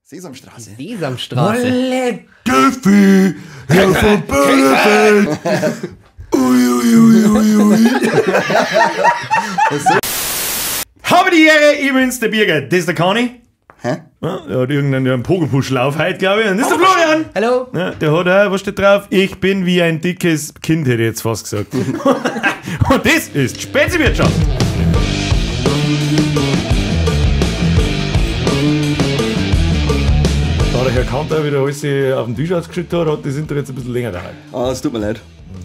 Sesamstraße. Sesamstraße. Göffi, Herr von Böhlefeld. Ui, ui, ui, ui, ui. Habe die Ehre, ich bin's, der Birger. Das ist der Conny. Hä? Ja, der hat irgendeinen Pogopuschlauf heute, glaube ich. Und das ist der Florian. Hallo. Ja, der hat auch, was steht drauf? Ich bin wie ein dickes Kind, hätte ich jetzt fast gesagt. Und das ist Spezi-Wirtschaft. Da der Herr Kanter wieder alles auf den Tisch ausgeschüttet hat, hat das Intro jetzt ein bisschen länger dauert. Ah, es tut mir leid.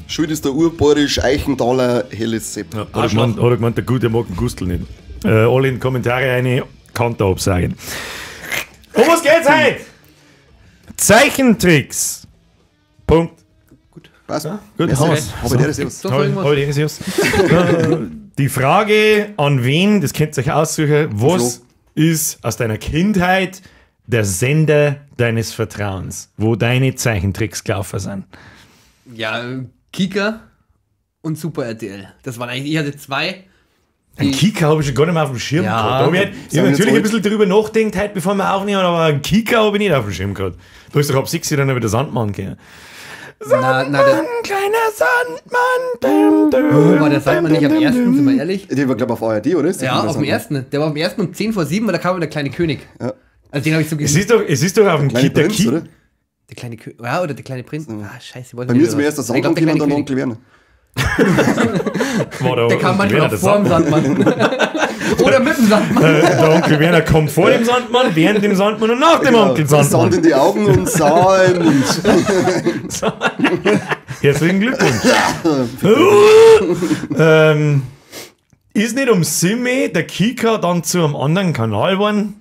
Schuld ist der urbayerisch Eichenthaler Helles Sepp. Ja, hat er gemeint, der Gute mag den Gustl nicht. Alle in die Kommentare eine Kanter absagen. Um was geht's heute? Zeichentricks. Punkt. Gut. Passt. Ja, gut, haben wir's. So. Servus. Die Frage an wen, das könnt ihr euch aussuchen, was ist aus deiner Kindheit der Sender deines Vertrauens, wo deine Zeichentricks gelaufen sind? Ja, Kika und Super RTL. Das waren eigentlich, ich hatte zwei. Ein Kika habe ich schon gar nicht mehr auf dem Schirm ja, gehabt. Da habe ich halt, natürlich ein bisschen drüber nachgedacht, heute, bevor wir aufnehmen, aber einen Kika habe ich nicht auf dem Schirm gehabt. Da ist doch ab 6 dann wieder Sandmann gegangen. Sandmann, na, der, kleiner Sandmann. Dum, dum, war der Sandmann nicht am ersten, sind wir ehrlich? Der war, glaube ich, auf ARD, oder? Ist ja, auf dem ersten. Der war am ersten um 6:50, weil da kam der kleine König. Ja. Also den habe ich so gesehen. Es ist doch auf dem Kleine Prinz, oder? Der kleine König, ja, oder der kleine Prinz. Ah, scheiße. Bei mir ist mir erst der Sandmann gekommen und dann Onkel Werner. Der kam manchmal auch vor dem Sandmann. Oder mit dem Sandmann. Der Onkel Werner kommt vor dem Sandmann, während dem Sandmann und nach dem Onkel Sandmann. Sand in die Augen und sah im Mund. Herzlichen Glückwunsch. Ist nicht um Simme der Kika dann zu einem anderen Kanal geworden?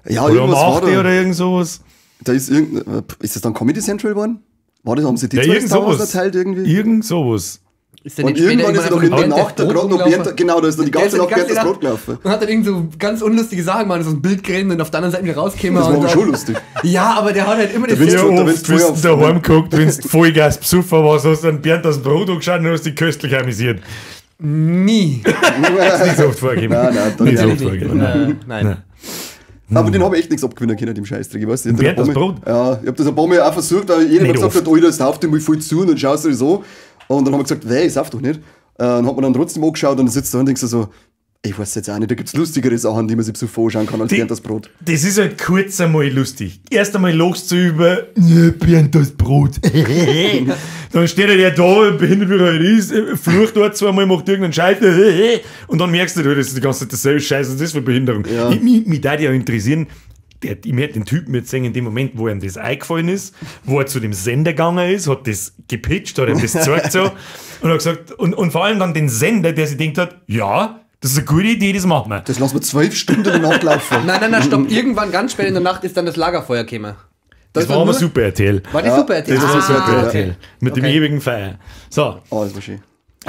Ja, oder um irgendwas 8 war da. Oder irgend sowas. Da ist ist das dann Comedy Central geworden? War das, haben sie die ja, zwei irgend sowas. Teilt irgendwie? Irgend sowas. Ist und irgendwann ist er doch in der Nacht da gerade noch Bernd, genau, da ist noch die ganze Nacht Bernd das Brot gelaufen. Und hat dann irgend so ganz unlustige Sachen gemacht, so ein Bild gerannt und auf der anderen Seite wieder rauskäme. Das war aber schon lustig. Ja, aber der hat halt immer das. Ja, oft, wenn du daheim geguckt, wenn du Vollgas besoffen warst, hast du dann Bernd das Brot angeschaut und hast dich köstlich amüsiert. Nie. Das ist nicht so oft vorgegeben. Nein, nicht so oft vorgegeben. Nein. Aber den habe ich echt nichts abgewinnen können, dem Scheißdreck. Ich weiß nicht. Bernd das Brot? Ja, ich habe das ein paar Mal auch versucht, aber jeder hat gesagt, Alter, sauf dir mal voll zu und dann schaust du das an. Und dann haben wir gesagt, nee, sauf doch nicht. Und hat man dann trotzdem angeschaut und dann sitzt du da und denkst du so, ich weiß jetzt auch nicht, da gibt es lustigere Sachen, die man sich so anschauen kann als Bernd das Brot. Das ist halt kurz einmal lustig. Erst einmal lachst du über Bernd das Brot. Dann steht er da, behindert wie er halt ist, flucht dort zweimal, macht irgendeinen Scheiß und dann merkst du, das ist die ganze Zeit dasselbe Scheiß, und das ist für Behinderung. Ja. Mich würde ja interessieren, ich möchte den Typen jetzt sehen, in dem Moment, wo ihm das eingefallen ist, wo er zu dem Sender gegangen ist, hat das gepitcht, hat ihm das gezeigt so und hat gesagt, und vor allem dann den Sender, der sich denkt hat, ja, das ist eine gute Idee, das machen wir. Das lassen wir 12 Stunden in der Nacht laufen. Nein, stopp. Irgendwann ganz spät in der Nacht ist dann das Lagerfeuer gekommen. Das war aber Super RTL. War die Super RTL? Das war Super RTL. Mit dem ewigen Feuer. So. Oh, das war schön.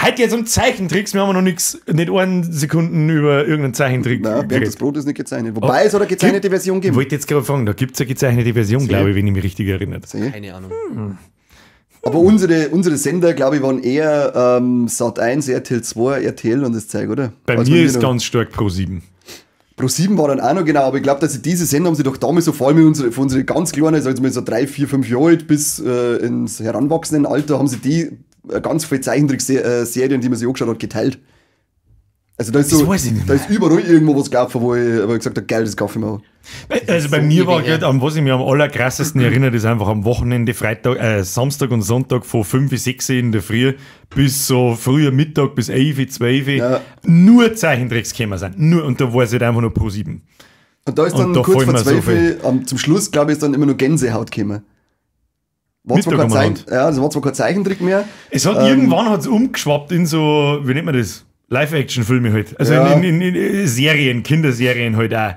Heute geht's um Zeichentricks. Wir haben noch nichts, nicht einen Sekunden über irgendeinen Zeichentrick. Nein, Bernd, das Brot ist nicht gezeichnet. Wobei es hat eine gezeichnete Version gegeben. Ich wollte jetzt gerade fragen, da gibt es eine gezeichnete Version, glaube ich, wenn ich mich richtig erinnere. Keine Ahnung. Aber unsere Sender, glaube ich, waren eher Sat1, RTL 2, RTL und das Zeug, oder? Bei also mir ist ganz stark Pro7. Pro7 war dann auch noch, genau, aber ich glaube, dass sie diese Sender haben sie doch damals so vor allem für unsere ganz Kleinen, also jetzt mal so 3, 4, 5 Jahre alt bis ins Heranwachsenenalter, haben sie die ganz viele Zeichentrickserien, die man sich angeschaut hat, geteilt. Also da ist, so, da ist überall irgendwo was gelaufen, wo ich gesagt habe, geil, das kaufe ich mir auch. Also bei mir war gerade, an was ich mich am allerkrassesten erinnere, ist einfach am Wochenende, Freitag, Samstag und Sonntag von 5, 6 in der Früh bis so früher Mittag bis 11, 12, ja. Nur Zeichentricks gekommen sind. Nur, und da war es halt einfach nur Pro7. Und da ist dann und da kurz vor 12, so zum Schluss, glaube ich, ist dann immer nur Gänsehaut gekommen. War zwar kein ja, das war zwar kein Zeichentrick mehr. Es hat irgendwann hat's umgeschwappt in so, wie nennt man das? Live-Action-Filme halt. Also ja. in Serien, Kinderserien halt auch.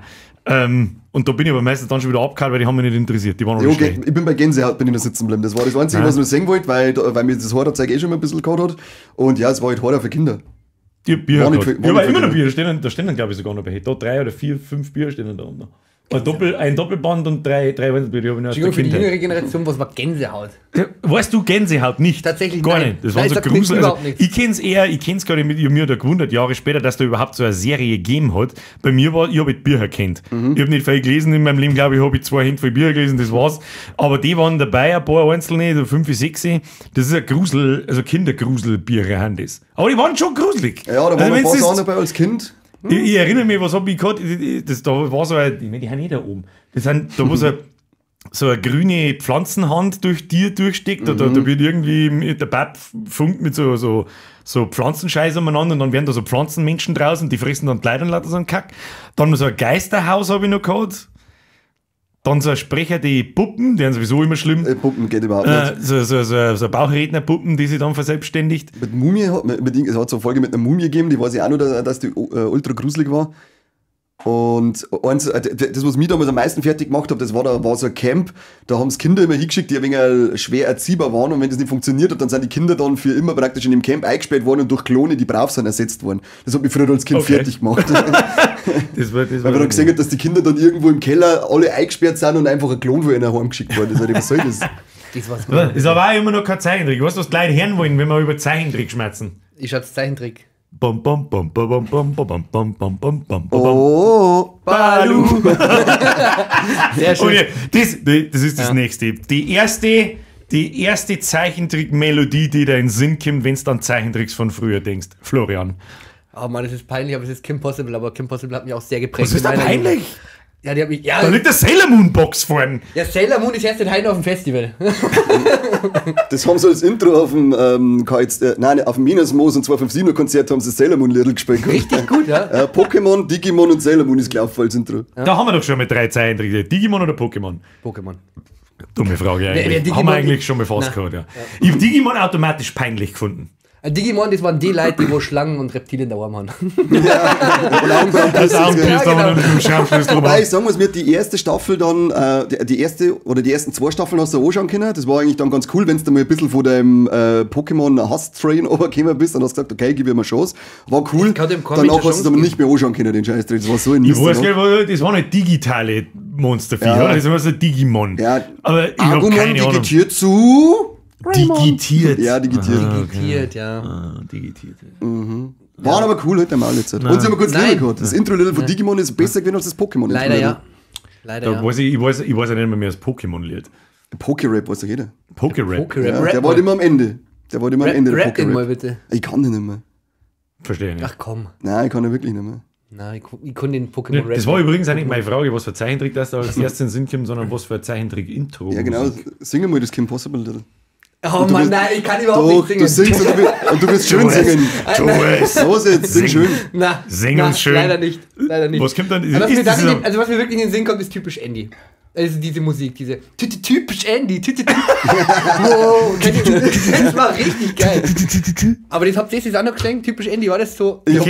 Und da bin ich aber meistens dann schon wieder abgehauen, weil die haben mich nicht interessiert. Die waren noch ja, nicht okay. schlecht. Ich bin bei Gänsehaut, bin ich da sitzen geblieben. Das war das Einzige, was ich noch sehen wollte, weil mir das Horrorzeug eh schon mal ein bisschen gehabt hat. Und ja, es war halt Horror für Kinder. Die Bier. Ja, aber immer noch Bier. Da stehen dann, glaube ich, sogar noch welche. Da 3 oder 4, 5 Bier stehen da unten. Ein Doppelband und drei Einzelbücher habe ich noch aus der Entschuldigung, für die Kindheit. jüngere Generation, was war Gänsehaut? Weißt du Gänsehaut nicht? Tatsächlich gar nein. nicht. Das war Nein, so sagt mir gruselig. Also, überhaupt nichts. ich kenn's eher, ich kenn's gar nicht mit, ich hab mir da gewundert, Jahre später, dass da überhaupt so eine Serie gegeben hat. Bei mir war, ich habe Bücher kennt. Ich habe nicht viel gelesen in meinem Leben, glaube ich, habe ich 2 Hände voll Bücher gelesen, das war's. Aber die waren dabei, ein paar einzelne, so 5, 6. Das ist ein Grusel, also Kindergruselbücher haben das. Aber die waren schon gruselig. Ja, da waren also, ein wenn's paar das- Sachen dabei als Kind. Ich erinnere mich, was hab ich gehabt? Das, da war so ein, ich meine, die haben eh da oben. Das sind, da wo so eine grüne Pflanzenhand durch dir durchsteckt. Da wird irgendwie der Bab funkt mit so Pflanzenscheiß umeinander und dann werden da so Pflanzenmenschen draußen, die fressen dann die Leute und lauter so einen Kack. Dann so ein Geisterhaus habe ich noch gehabt. Dann so ein Sprecher, die Puppen, die sind sowieso immer schlimm. Puppen geht überhaupt nicht. So Bauchrednerpuppen, die sich dann verselbstständigt. Mit Mumie, es hat so eine Folge mit einer Mumie gegeben, die weiß ich auch noch, dass die ultra gruselig war. Und eins, das, was mich damals am meisten fertig gemacht hat, das war, da war so ein Camp, da haben es Kinder immer hingeschickt, die ein wenig schwer erziehbar waren, und wenn das nicht funktioniert hat, dann sind die Kinder dann für immer praktisch in dem Camp eingesperrt worden und durch Klone, die brav sind, ersetzt worden. Das hat mich früher als Kind fertig gemacht. Das Weil man dann gesehen hat, dass die Kinder dann irgendwo im Keller alle eingesperrt sind und einfach ein Klon von ihnen heimgeschickt worden ist. Was soll das? Das war's gut. Ist aber auch immer noch kein Zeichentrick. Weißt du, was die Leute hören wollen, wenn wir über Zeichentrick schmerzen? Ich hab's Zeichentrick. Bum, bum, bum, bum, bum, bum, bum, bum, bum, bum, bum, bum. Oh, Balu. Sehr schön. Okay, das ist das nächste. Die erste Zeichentrick-Melodie, die dir in den Sinn kommt, wenn du an Zeichentricks von früher denkst. Florian. Oh Mann, das ist peinlich, aber es ist Kim Possible, aber Kim Possible hat mich auch sehr geprägt. Was ist da peinlich? Ja, die hat mich. Ja, Da liegt der Sailor Moon Box vorne. ja, Sailor Moon ist erst in Heiden auf dem Festival. Das haben sie als Intro auf dem auf dem Minusmoos und 257er Konzert haben sie Sailor Moon Little gespielt. Richtig gut, ja. Pokémon, Digimon und Sailor Moon ist gelaufen als Intro. Ja. Da haben wir doch schon mal 3 Zeichentricks. Digimon oder Pokémon? Pokémon. Dumme Frage eigentlich. Wer Digimon, haben wir eigentlich schon mal fast gehabt, ja. Ich hab Digimon automatisch peinlich gefunden. Digimon, das waren die Leute, die wo Schlangen und Reptilien da haben. Ja, und Augenbrauen. Das Augenpierst ja, genau. haben wir noch mit dem Wobei, ich sagen muss, mir die erste Staffel dann, die erste oder die ersten 2 Staffeln hast du anschauen können. Das war eigentlich dann ganz cool, wenn du mal ein bisschen von deinem Pokémon-Hass-Train runtergekommen bist und hast gesagt, okay, gib mir mal eine Chance. War cool. Danach hast du es aber nicht mehr anschauen können, den Scheiß. Das war so ein Mist. Ich weiß gar nicht, das waren halt digitale Monsterviecher, ja. oder? Das war so Digimon. Ja. Aber ich hab keine Ahnung. Digitiert zu... Digitiert. Ja, digitiert. Ah, okay. Digitiert, ja. Ah, digitiert. Mhm. Waren aber cool heute mal jetzt. Und sie haben kurz Lieder gehabt. Das Intro-Lied von Digimon ist besser gewesen als das Pokémon. Leider, ja. Leider, da weiß ich weiß ja nicht mehr, das Pokémon-Lied. Poké-Rap weiß doch jeder. Poké-Rap. Poké-Rap. Ja, der war immer am Ende. Der war immer am Ende, der Rap den Poké-Rap. mal bitte. Ich kann den nicht mehr. Verstehe nicht. Ach komm. Nein, ich kann den wirklich nicht mehr. Nein, ich kann den Pokémon Rap. Das war übrigens auch nicht meine Frage, was für Zeichentrick das da als erstes in den Sinn kommt, sondern was für ein Zeichentrick-Intro. Ja, genau. Sing mal das Kim Possible Little. Oh Mann, nein, ich kann überhaupt doch, nicht singen. Du singst und du wirst schön singen. Tu es. Los jetzt, sing schön. Na, sing uns schön. Leider nicht, leider nicht. Was kommt dann? Aber was mir wirklich in den Sinn kommt, ist typisch Andy. Also diese Musik, diese typisch Andy. Wow, das war richtig geil. Aber das habt ihr jetzt auch noch geschenkt, typisch Andy, war das so? Oder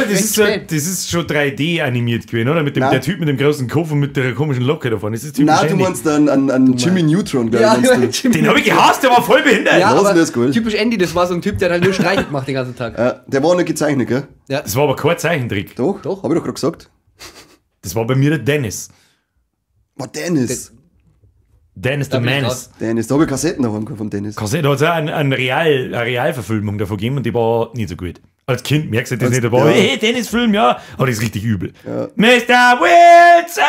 das ist schon 3D animiert gewesen, oder? Mit dem, der Typ mit dem großen Kopf und mit der komischen Locke davon. Das ist typisch Nein, Andy. du meinst an Jimmy Neutron, glaube ich. Den hab ich gehasst, der war voll behindert. Ja, aber das cool. Typisch Andy, das war so ein Typ, der hat halt nur Streiche gemacht den ganzen Tag. Ja, der war nicht gezeichnet, gell? Ja. Das war aber kein Zeichentrick. Doch, doch. Hab ich doch gerade gesagt. Das war bei mir der Dennis. War Dennis. Dennis the Menace. Dennis, da habe ich Kassetten daheim gehabt von Dennis. Kassette hat es auch eine Realverfilmung davon gegeben und die war nicht so gut. Als Kind merkst du das nicht, aber ja. hey, Dennis-Film, ja, aber das ist richtig übel. Ja. Mr. Wilson!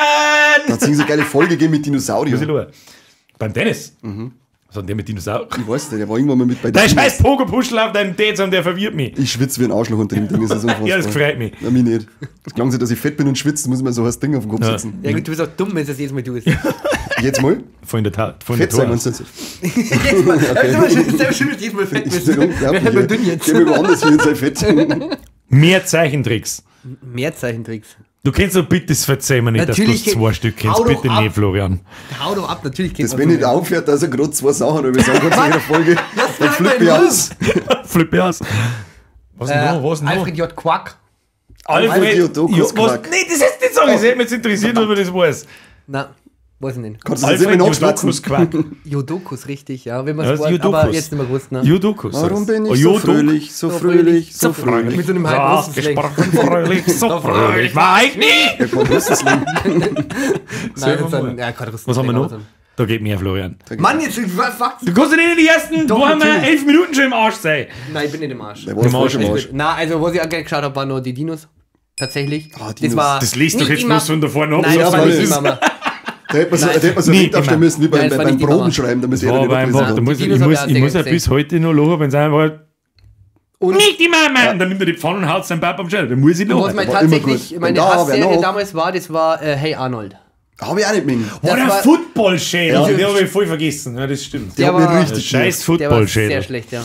Da hat es so eine geile Folge gegeben mit Dinosauriern. Beim Dennis? Mhm. Was hat denn der mit Dinosauriern? Ich weiß nicht, der war irgendwann mal mit bei Der scheiß Pogo-Puschel auf deinem Dezam, der verwirrt mich. Ich schwitze wie ein Arschloch unter dem Ding, das ist unfassbar. Ja, das freut mich. Na, mich nicht. Das klang so, dass ich fett bin und schwitze, muss man so ein Ding auf den Kopf setzen. Ja gut, du bist auch dumm, wenn es das jedes Mal tust. Jetzt mal? Von der Tat. Fett sein, meinst du jetzt? Jedes Mal. Okay. Das ist jedes Mal fett bist. Wer wird dünn jetzt? Geh mir woanders hin, sei fett. Mehr Zeichentricks. Mehr Zeichentricks. Du kennst doch bitte, das verzeih mir nicht, natürlich, dass du zwei Stück kennst. Bitte nicht, Florian. Hau doch ab, natürlich kennst du. Das, wenn nicht aufhört, dass er gerade zwei Sachen über sagen kann in jeder Folge, dann flipp ich aus. Flipp ich aus. Was denn noch? Was denn noch? Alfred J. Quack. Alfred J. Quack. Nee, das ist nicht so. Das hätte mich jetzt interessiert, ob man das weiß. Na. Weiß ich nicht. Kannst du das immer nachschwatzen? Jodokus Quark. Jodokus, richtig, ja. Wenn man Ja, es das weiß, ist Jodokus. aber jetzt nicht mehr gewusst, ne? Jodokus. Warum bin ich Oh, so Jodok. fröhlich, so fröhlich, so fröhlich? Mit so einem halben Russenslang. Ausgesprochen fröhlich, so fröhlich war ich nie. Ja, kein Russenslang. Nein, das sind, ja, kein Russenslang. Was haben wir noch? aber so- Da geht mehr, Florian. Mann, jetzt, fuck. Du kannst nicht in die ersten, Doch, wo haben wir natürlich. 11 Minuten schon im Arsch sein. Nein, ich bin nicht im Arsch. Der war voll schon im Arsch. Na, also, was ich auch gerne geschaut habe, waren nur die Dinos. Tatsächlich. Ah, Dinos. Das war. Das liest doch Nicht jetzt immer- bloß von da vorne ab. Nein, so das war voll. nicht die Mama. Da hätte man so, Nein. da hätte man so Nee, nicht aufstehen immer. müssen, wie Nein, das war beim nicht die Mama. Probenschreiben, damit Das war er aber nicht einfach, da ablesen muss, Die ich, Dinos muss, hab ich ich auch muss sehr ja gesehen. bis heute noch lachen, wenn es einfach Und nicht die Mama! Und dann nimmt er die Pfanne und haut seinen Papa am Schädel. Dann muss ich was lachen. mir war immer tatsächlich gut. meine Wenn da, wer Hassserie noch? damals war, das war Hey Arnold. Habe ich auch nicht mögen. Boah, der war- Football-Schädel, Ja. den habe ich voll vergessen. Ja, das stimmt. Der Der hat mich war- richtig Scheiß Der war sehr Football-Schädel. schlecht, ja.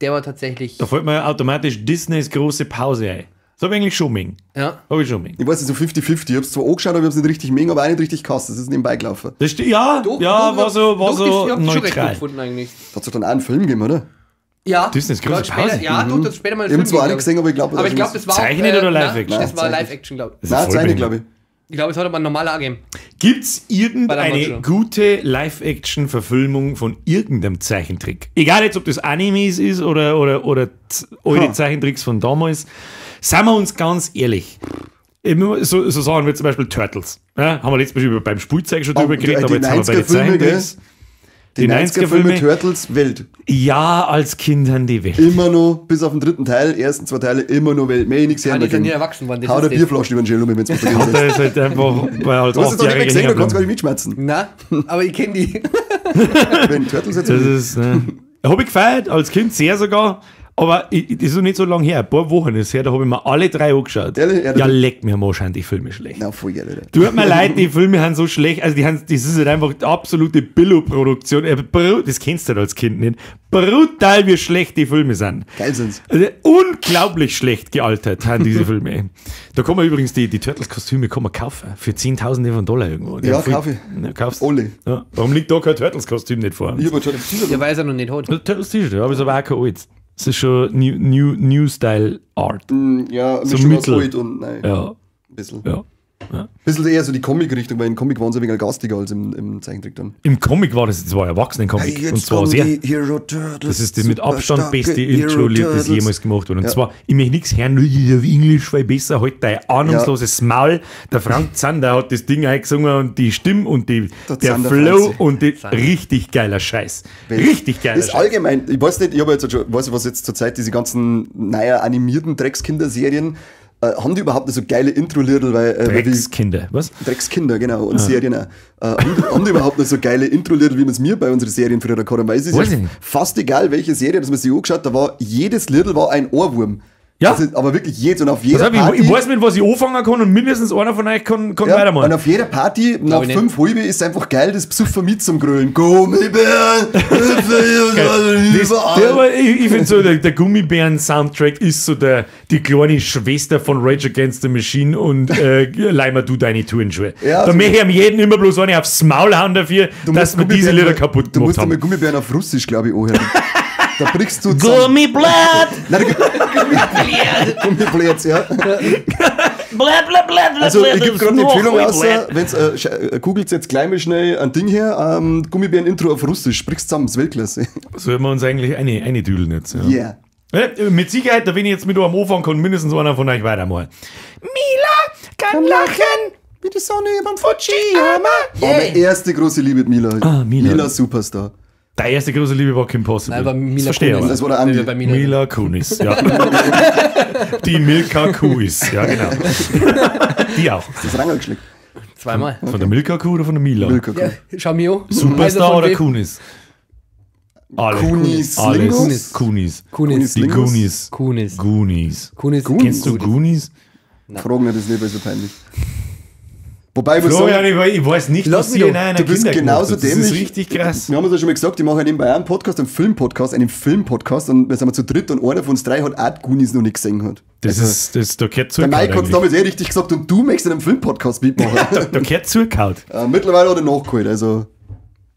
Der war tatsächlich. Da fällt mir automatisch Disneys große Pause ein. Das habe ich eigentlich schon mögen. Ja. Habe ich schon mögen. Ich weiß nicht, so 50-50. Ich hab's zwar angeschaut, aber ich hab's nicht richtig mögen, aber auch nicht richtig gehasst. Das ist nebenbei gelaufen. Das ja, Doch, ja, doch, war so, war doch, so das- ich hab das schon recht gut neutral. gefunden eigentlich. Da hat's doch dann auch einen Film gegeben, oder? Ja. Disneys große Glaub, später, Pause. Ja, doch, das später mal einen Ich hab Film zwar auch gegeben, nicht gesehen, aber ich glaube, Aber ich glaube, das war Zeichnet auch, oder nein, Live-Action? Das war Nein, Live-Action, glaube ich. Das ist Nein, voll Zeichnet, behindert. glaube ich. Ich glaube, es hat aber ein normaler gegeben. Gibt's irgendeine Macho. gute Live-Action-Verfilmung von irgendeinem Zeichentrick? Egal jetzt, ob das Animes ist oder alte Ha. Zeichentricks von damals. Seien wir uns ganz ehrlich. Immer So, so Sachen wie zum Beispiel Turtles. Ja, haben wir letztes Mal beim Spielzeug schon drüber Oh, geredet, die aber jetzt haben wir bei den 90er-Filme, gell? Zeichentricks. Die Die 90er-Filme 90er-Filme. Turtles, Welt. Ja, als Kind haben die Welt. Immer noch, bis auf den dritten Teil, ersten zwei Teile, immer noch Welt. Mehr ich nichts Ah, hören die sind nie dagegen. erwachsen worden. Das Hau ist der das. Bierflasche über den Schädel um, wenn du was dagegen Da sagst. ist halt einfach, weil als Du hast es doch nicht mehr Achtjähriger gesehen, du hängen kannst gar geblieben. nicht mitschmerzen. Na, aber ich kenne die. Wenn Turtles jetzt. Das ist, ne. Habe ich gefeiert, als Kind sehr sogar. Aber ich, das ist noch nicht so lange her, ein paar Wochen ist her, da habe ich mir alle drei angeschaut. Ehrlich? Ja, Ja, leck mir am Arsch, sind die Filme schlecht. Na, voll geil, Alter. Tut mir leid, die Filme sind so schlecht. Also, die haben, das ist halt einfach die absolute Billo-Produktion. Das kennst du halt als Kind nicht. Brutal, wie schlecht die Filme sind. Geil sind's. Also, unglaublich schlecht gealtert sind diese Filme. Da kann man übrigens die Turtles-Kostüme kann man kaufen. Für Zehntausende von Dollar irgendwo. Die Ja, haben voll- kauf ich. Ja, kaufst. Alle. Ja. Warum liegt da kein Turtles-Kostüm nicht vor? Ich hab ein Turtles T-Shirt. Der weiß er noch nicht hat. Turtles T-Shirt, ja, aber ist aber auch kein altes. Das ist schon New Style Art. Ja, So Mischung aus mittel. alt und nein. Ja, Ein bisschen. ja. Bisschen eher so die Comic-Richtung, weil im Comic waren sie ein wenig garstiger als im Zeichentrick dann. Im Comic war das, das war Erwachsenen-Comic. Und zwar sehr. Hero Turtles. Das ist das mit Abstand superstarke beste Hero Intro-Lied, das Turtles. jemals gemacht wurde. Und Ja. zwar, ich möchte nichts hören, nur auf Englisch, weil besser halt dein ahnungsloses Maul. Der Frank Zander hat das Ding eingesungen und die Stimme und die, Der der, Zander Flow Franzi. und die, richtig geiler Scheiß. Richtig geiler Ist Scheiß. allgemein, ich weiß nicht, ich habe jetzt schon, weiß nicht, was jetzt zurzeit diese ganzen naja, animierten Dreckskinderserien, haben die überhaupt noch so geile Intro-Liedl, weil die Dreckskinder, was? Dreckskinder, genau, und Serien auch. Haben die überhaupt noch so geile Intro-Liedl, wie man es mir bei unseren Serien früher gehabt haben? Weil es ist Weiß ja ich nicht. fast egal, welche Serie, dass man sich angeschaut, da war jedes Liedl war ein Ohrwurm. Ja. Also, aber wirklich jedes und auf jeder Pass auf, Party. ich weiß mit was ich anfangen kann und mindestens einer von euch kann Ja, weitermachen. und auf jeder Party nach ich nicht. 5 halbe ist einfach geil, das Psuffer mit zum Grölen. Gummibären, Das, der, aber ich finde so, der Gummibären-Soundtrack ist so die kleine Schwester von Rage Against the Machine und leih mir du deine Turnschuhe. Ja, da also- möchte ich am jeden immer bloß eine aufs Maul hauen dafür, dass wir diese Lieder kaputt Du gemacht musst einmal haben. Gummibären auf Russisch, glaube ich, anhören. Da brichst du zusammen. Gummiblatt! Nein, da Gummiblätt, ja. Bla, bla, bla, bla, Also, ich gebe gerade die Empfehlung Bla, raus, bla. wenn's, googelt jetzt gleich mal schnell ein Ding her, Gummibären-Intro auf Russisch, sprichst zusammen, ist Weltklasse. Sollen wir uns eigentlich eine düdeln jetzt? Ja. Yeah. Ja, mit Sicherheit, da wenn ich jetzt mit am Anfang kann, mindestens einer von euch weitermachen. Mila kann lachen! Wie die Sonne überm Fujiyama. Oh, meine erste große Liebe mit Mila. Ah, Mila. Mila Superstar. Deine erste große Liebe war Kim Possible. Nein, war Mila das verstehe ich Kunis. aber. Das war der Andi. Bei Mila. Mila Kunis, ja. Die Milka Kuh ist, ja genau. Die auch. Das Rangel geschlägt. Zweimal. Von der Milka Kuh oder von der Mila? Milka Kuh. Ja, schau mir an. Superstar Also von oder wem? Kunis? Alle. Kunis Alles. Lingus? Kunis. Kunis. Die Lingus? Goonies. Kunis. Goonies. Kunis. Kennst du Goonies? Fragen wir das nicht, weil es so peinlich. Wobei ich muss Florian, sagen, ich weiß nicht, Lass was mich sie in doch. einer du bist Kinder genauso gemacht hat. Das dämlich. ist richtig krass. Wir haben uns ja schon mal gesagt, ich mache ja nebenbei auch einen Podcast, einen Filmpodcast und wir sind wir zu dritt und einer von uns drei hat auch die Goonies noch nicht gesehen. Hat. Das ist, das, da gehört Der zugehauen. Mike hat es eigentlich. damals eh richtig gesagt und du möchtest in einem Filmpodcast mitmachen. Da gehört zugehauen. Mittlerweile hat er nachgeholt, also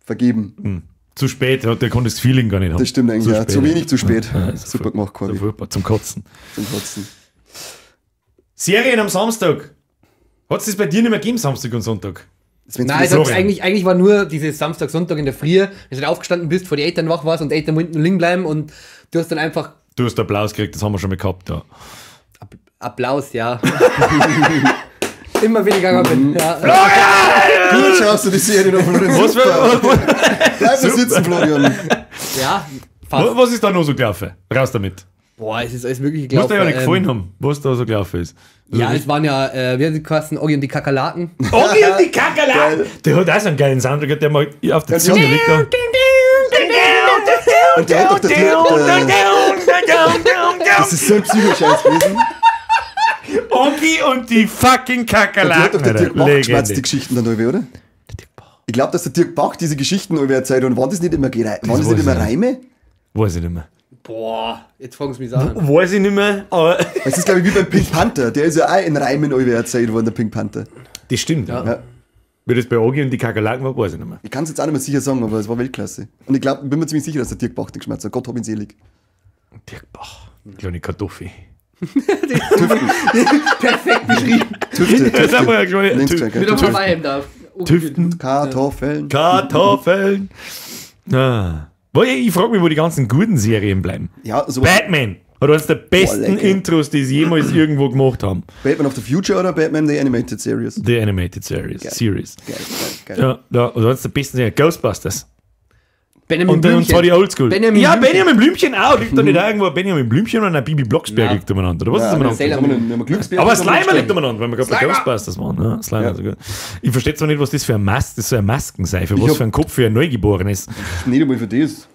vergeben. Zu spät, der konnte das Feeling gar nicht haben. Das stimmt eigentlich, Zu ja. spät. Zu wenig, zu spät. Ja, ist Super gemacht, So Corby. furchtbar, zum Kotzen. Zum Kotzen. Serien am Samstag. Hat es das bei dir nicht mehr gegeben, Samstag und Sonntag? Nein, ich sag's, eigentlich war nur dieses Samstag, Sonntag in der Früh, wenn du aufgestanden bist, vor die Eltern wach warst und die Eltern wollten liegen bleiben und du hast dann einfach... Du hast Applaus gekriegt, das haben wir schon mal gehabt, ja. Applaus, ja. Immer wenn ich gegangen bin. Ja. Florian! Gut schaust du die Serie noch, Florian. Bleib mal sitzen, Florian. Ja, fast. Was ist da noch so gelaufen? Raus damit. Boah, es ist alles mögliche gelaufen. Muss dir ja nicht gefallen haben, was da so gelaufen ist. Also ja, es waren ja, wie hat die geheißen, Oggi und die Kakerlaken. Oggi und die Kakerlaken! Der hat auch so einen geilen Soundtrack, der mal auf der Zunge liegt. Da. Und der hat doch der das ist so ein Psychoscheiß gewesen. Oggi und die fucking Kakerlaken. Der hat doch der Dirk Bach geschwatzt, die Geschichten dann irgendwie, oder? Der Dirk Bach. Ich glaube, dass der Dirk Bach diese Geschichten irgendwie erzählt. Und waren das nicht immer, Reime? Weiß ich nicht mehr. Boah, jetzt fragen sie mich an. Weiß ich nicht mehr, aber... Es ist, glaube ich, wie beim Pink Panther. Der ist ja auch in Reimen irgendwie erzählt worden, der Pink Panther. Das stimmt, ja. Wie das bei Oggi und die Kakerlaken war, weiß ich nicht mehr. Ich kann es jetzt auch nicht mehr sicher sagen, aber es war Weltklasse. Und ich glaube, bin mir ziemlich sicher, dass der Dirk Bach den geschmerzt hat. Gott hab ihn selig. Dirk Bach. Kleine Kartoffel. Tüften. Perfekt beschrieben. Tüfte. Das haben wir ja schon. Mit einem darf. Tüften. Kartoffeln. Kartoffeln. Ah. Ich frage mich, wo die ganzen guten Serien bleiben. Ja, so Batman hat eines der besten Intros, die sie jemals irgendwo gemacht haben. Batman of the Future oder Batman The Animated Series? The Animated Series. Geil. Series. Geil, geil, geil. Ja, oder eines der besten Serien. Ghostbusters. Benjamin und zwar die Oldschool. Benjamin ja, Blümchen. Benjamin Blümchen auch. Liegt da nicht auch irgendwo Benjamin Blümchen und ein Bibi Blocksberg liegt umeinander? Oder was ja, ist umeinander? Aber Slimer liegt umeinander, weil wir gerade bei Ghostbusters waren. Ja, Slimer, ja. Also gut. Ich verstehe zwar nicht, was das für eine Maske, das soll eine Masken sein, für was für ein Kopf für ein Neugeborenes. Nicht einmal für das.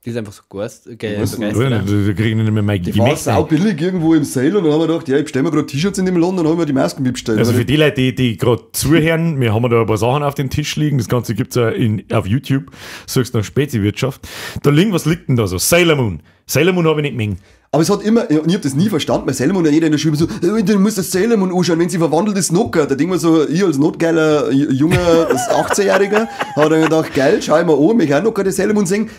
Die ist einfach so geil. Da kriege ich nicht mehr meine Die war sau billig irgendwo im Sale und dann haben wir gedacht, ja, ich bestelle mir gerade T-Shirts in dem Land und dann haben wir die Masken mitbestellt. Also für die Leute, die gerade zuhören, wir haben da ein paar Sachen auf dem Tisch liegen, das Ganze gibt es ja auf YouTube, suchst nach Spezi-Wirtschaft. Da liegen, was liegt denn da so? Sailor Moon. Sailor Moon habe ich nicht mengen. Aber es hat immer, und ich hab das nie verstanden, weil Sailor Moon ja jeder in der Schule so, du musst das Sailor Moon anschauen, wenn sie verwandelt ist, Nocker. Da denk ich mir so, ich als notgeiler junger 18-Jähriger, habe dann gedacht, geil, schau ich mir an, mich auch Nocker die Sailor Moon singen.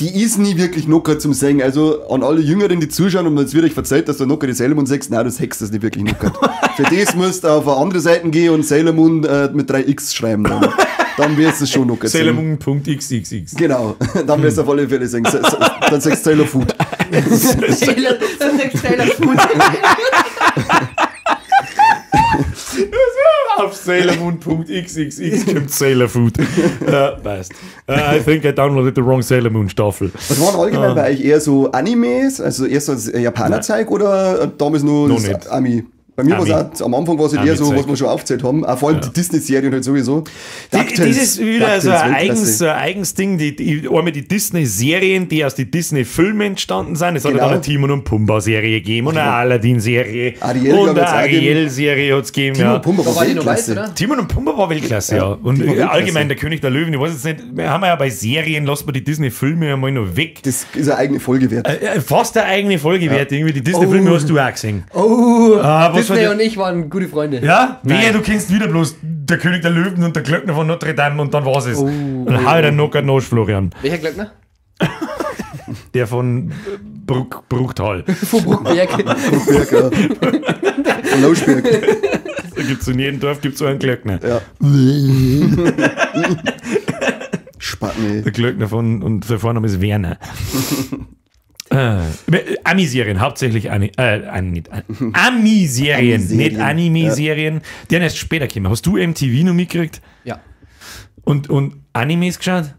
Die ist nie wirklich Nocker zum Singen. Also an alle Jüngeren, die zuschauen und jetzt wird euch verzeiht, dass du Nocker die Sailor Moon sagst, nein, das hext das nicht wirklich Nocker. Für das musst du auf eine andere Seite gehen und Sailor Moon mit 3x schreiben. Dann wirst du es schon Nocker Sailor Moon.xxx. Genau, dann wirst du auf alle Fälle singen. Dann sagst du Sailor Food. Dann sagst du Sailor Food. Auf SailorMoon.xxx kommt Sailor Food. Passt. I think I downloaded the wrong Sailor Moon Staffel. Was waren allgemein bei euch eher so Animes, also eher so das Japaner-Zeug oder damals nur noch das nicht. Ami? Bei mir war es auch, am Anfang war es halt eher so, was wir schon aufgezählt haben, auch vor allem die Disney-Serien halt sowieso. Das ist wieder so ein eigens Ding, einmal die Disney-Serien, die aus den Disney-Filmen entstanden sind. Es hat ja dann eine Timon und Pumba-Serie gegeben und eine Aladdin-Serie und eine Ariel-Serie hat es gegeben. Timon und Pumba war Weltklasse. Weiß, Timon und Pumba war Weltklasse, ja. Und allgemein der König der Löwen, ich weiß jetzt nicht, wir haben ja bei Serien, lassen wir die Disney-Filme einmal noch weg. Das ist eine eigene Folge wert. Fast eine eigene Folge wert, irgendwie. Die Disney-Filme hast du auch gesehen. Oh, Disney und ich waren gute Freunde. Ja? Wehe, du kennst wieder bloß der König der Löwen und der Glöckner von Notre Dame und dann war's es. Oh, dann hau ich den Nocker nach, Florian. Welcher Glöckner? Der von Bruchtal. Von Bruchberg. Bruchberg, ja. Von Lauschberg. Da gibt's in jedem Dorf gibt's so einen Glöckner. Ja. Spacken, ey. Der Glöckner von, und der Vorname ist Werner. Ami-Serien, hauptsächlich Ami-Serien, nicht Anime-Serien. Ja. Die haben erst später gekommen. Hast du MTV noch mitgekriegt? Ja. Und Animes geschaut?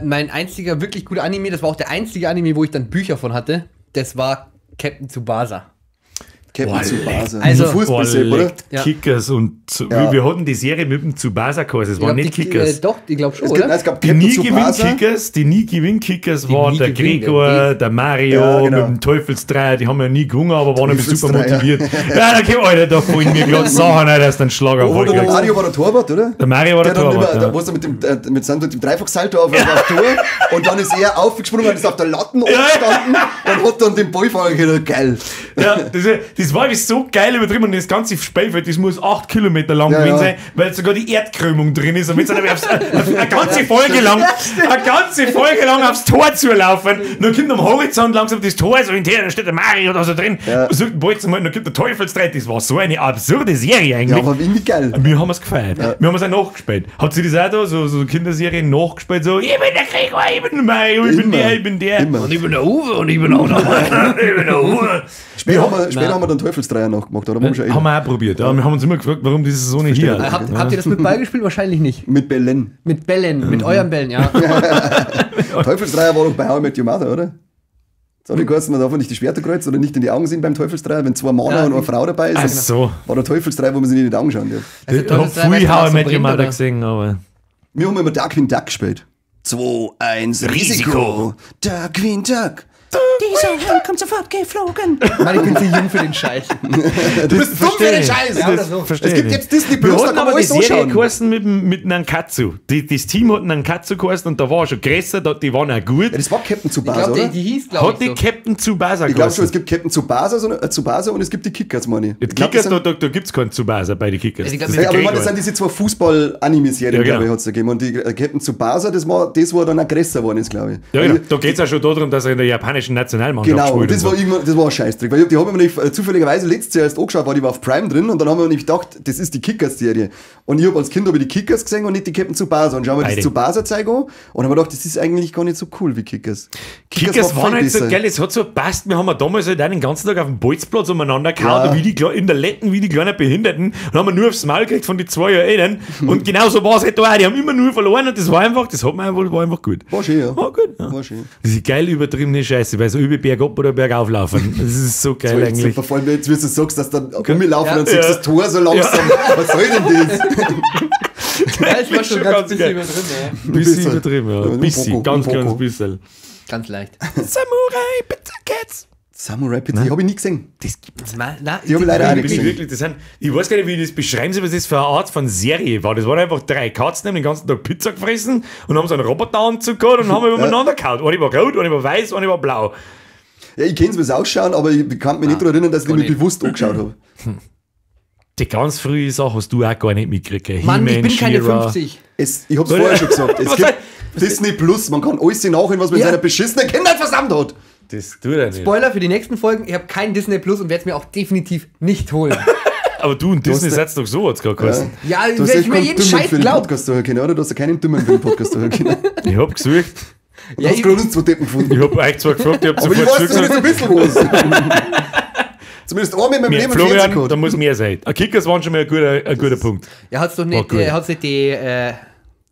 Mein einziger wirklich guter Anime, das war auch der einzige Anime, wo ich dann Bücher von hatte, das war Captain Tsubasa. Captain Tsubasa. Also, Fußball, oder? Ja. Kickers und ja. Wir hatten die Serie mit dem Tsubasa geheißen, es waren nicht Kickers. Doch, ich glaube schon, es oder? Gibt, es gab die nie Gewinn-Kickers, die nie Gewinn-Kickers waren der Gregor, der Mario, ja, genau. Mit dem Teufelsdreier, die haben ja nie gewonnen, aber waren immer super motiviert. Ja, da kommt, Alter, da fallen mir gerade Sachen ein, dass du einen Schlaganfall kriegst. Der Mario war der Torwart, oder? Der Mario war der Torwart, ja. Da warst du mit dem Dreifachsalto auf Tor und dann ist er aufgesprungen und ist auf der Latten gestanden und hat dann den Ball fangen können. Geil. Ja, das Das war wirklich so geil übertrieben und das ganze Spielfeld, das muss 8 Kilometer lang gewesen sein, weil sogar die Erdkrümmung drin ist. Und wenn sie dann eine ganze Folge lang, eine ganze Folge lang aufs Tor zulaufen, dann kommt am Horizont langsam das Tor so hinterher, dann steht der Mario da so drin, sucht den Ball zum Halten, dann kommt der Teufelsdreht. Das war so eine absurde Serie eigentlich. Ja, aber irgendwie geil. Wir haben es gefeiert. Ja. Wir haben es auch nachgespielt. Habt ihr das auch da, so Kinderserien nachgespielt? So, ich bin der Gregor, ich bin der Mario, ich bin der, ich bin der. Immer. Und ich bin der Uwe und ich bin auch noch mal. Ich bin der Uwe. Später haben wir dann Teufelsdreier nachgemacht, oder? Haben wir auch probiert. Ja. Wir haben uns immer gefragt, warum diese so nicht hier. Habt ihr das mit Ball gespielt? Wahrscheinlich nicht. Mit Bällen. Mit Bällen, mit euren Bällen, ja. Teufelsdreier war doch bei How I Met Your Mother, oder? So, die geheißen, man darf nicht die Schwerter kreuzen oder nicht in die Augen sehen beim Teufelsdreier, wenn zwei Männer und eine Frau dabei ist. Ach so. War der Teufelsdreier, wo man sich nicht in die Augen schauen darf. Also Ich hab früh How I Met Your Mother gesehen, aber... Wir haben immer Darkwing Duck gespielt. 2, 1, Risiko. Darkwing Duck. Dieser Helm kommt sofort geflogen. Mann, ich bin zu jung für den Scheiß. Du bist dumm für den Scheiß. Ja, oder so. Es gibt jetzt Disney Plus, da kann man aber die alles Serie anschauen. geheißen mit Nankatsu. Das Team hat Nankatsu geheißen und da war schon größer, die waren auch gut. Ja, das war Captain Ich Tsubasa, glaube, oder? die hieß, glaube Hat ich, die so. Captain Tsubasa Ich glaube schon, geheißen. es gibt Captain Tsubasa, Tsubasa und es gibt die Kickers, meine ich. Die Ich glaub, Kickers, das sind- da gibt es keinen Tsubasa bei den Kickers. Also ich glaub, Das Ja, ist aber der ich meine, das Gregor. sind diese zwei Fußball-Anime-Serien, Ja, genau. glaube ich, hat es da gegeben. Und die Captain Tsubasa, das war dann auch größer geworden ist, glaube ich. Ja, genau. Da geht es auch schon darum, dass er in der japanischen Nationalmannschaft Genau, gespielt und das hat. war irgendwann, das war ein Scheißtrick, weil die haben wir nämlich zufälligerweise letztes Jahr erst angeschaut, war die war auf Prime drin und dann haben wir nämlich gedacht, das ist die Kickers-Serie. Und ich habe als Kind hab ich die Kickers gesehen und nicht die Captain Tsubasa. Und schauen wir das Beide. Tsubasa-Zeug an und haben wir gedacht, das ist eigentlich gar nicht so cool wie Kickers. Kickers war waren viel halt so besser. geil, es hat so gepasst. Wir haben ja damals halt auch den ganzen Tag auf dem Bolzplatz umeinander gehauen, Ja. wie die, in der Letten, wie die kleinen Behinderten. Und haben wir nur aufs Maul gekriegt von den 2 Jahren Eltern. Und genau so war es halt da auch. Die haben immer nur verloren und das war einfach, das hat man einfach, war einfach gut. War schön, ja. War gut, ja. War schön. Das ist geil übertriebene Scheiße, weil so über bergab oder bergauf laufen. Das ist so geil So, jetzt eigentlich. super, vor allem jetzt, wie du sagst, dass dann rumlaufen Ja. und siehst Ja. das Tor so langsam. Was soll denn das? Ja, das war schon Schon ganz ganz bisschen geil. übertrieben, ja. Bisschen Bisschen. übertrieben, ja. Ja, ein Bisschen, Poco, ganz, ein ganz Poco. bisschen. Ganz leicht. Samurai Pizza Cats. Samurai Pizza, die habe ich nie gesehen. Das gibt's. Na, na, Die habe ich leider auch nicht Bin ich gesehen. wirklich, das sind, ich weiß gar nicht, wie ich das beschreiben soll, was das für eine Art von Serie war. Das waren einfach 3 Katzen, die haben den ganzen Tag Pizza gefressen und haben so einen Roboteranzug gehabt und haben übereinander gehauen. Eine war rot, eine war weiß, eine war blau. Ja, ich kenne es, wie es ausschauen, aber ich kann mich nicht daran erinnern, dass ich die gar mir nicht. bewusst angeschaut habe. Die ganz frühe Sache hast du auch gar nicht mitgekriegt. gell? Mann, ich He-Man, bin keine She-Ra. 50. Ich hab's vorher schon gesagt. Es Was gibt Disney Plus, man kann alles nachholen, was man in Ja. seiner beschissenen Kindheit versammelt hat. Das tut er nicht. Spoiler für die nächsten Folgen, ich habe kein Disney Plus und werde es mir auch definitiv nicht holen. Aber du und Disney hast- seid doch so, hat's gerade geheißen. Ja, Du hast wenn echt ich mir keinen jeden Dümmen Scheiß für den glaub. Podcast hören können, oder? Du hast ja keinen Dümmen für den Podcast hören können. Ich hab gesucht. Du Ja, hast ich, gerade uns zwei Deppen gefunden. Ich hab euch zwar gefragt, ich hab Aber ich sofort weiß zumindest zugesagt. ein bisschen was. Zumindest einmal in meinem Mehr, Leben Florian, gehabt. da muss mehr sein. Kickers waren schon mal ein guter Punkt. ja, hat's doch War nicht, gut. hat's nicht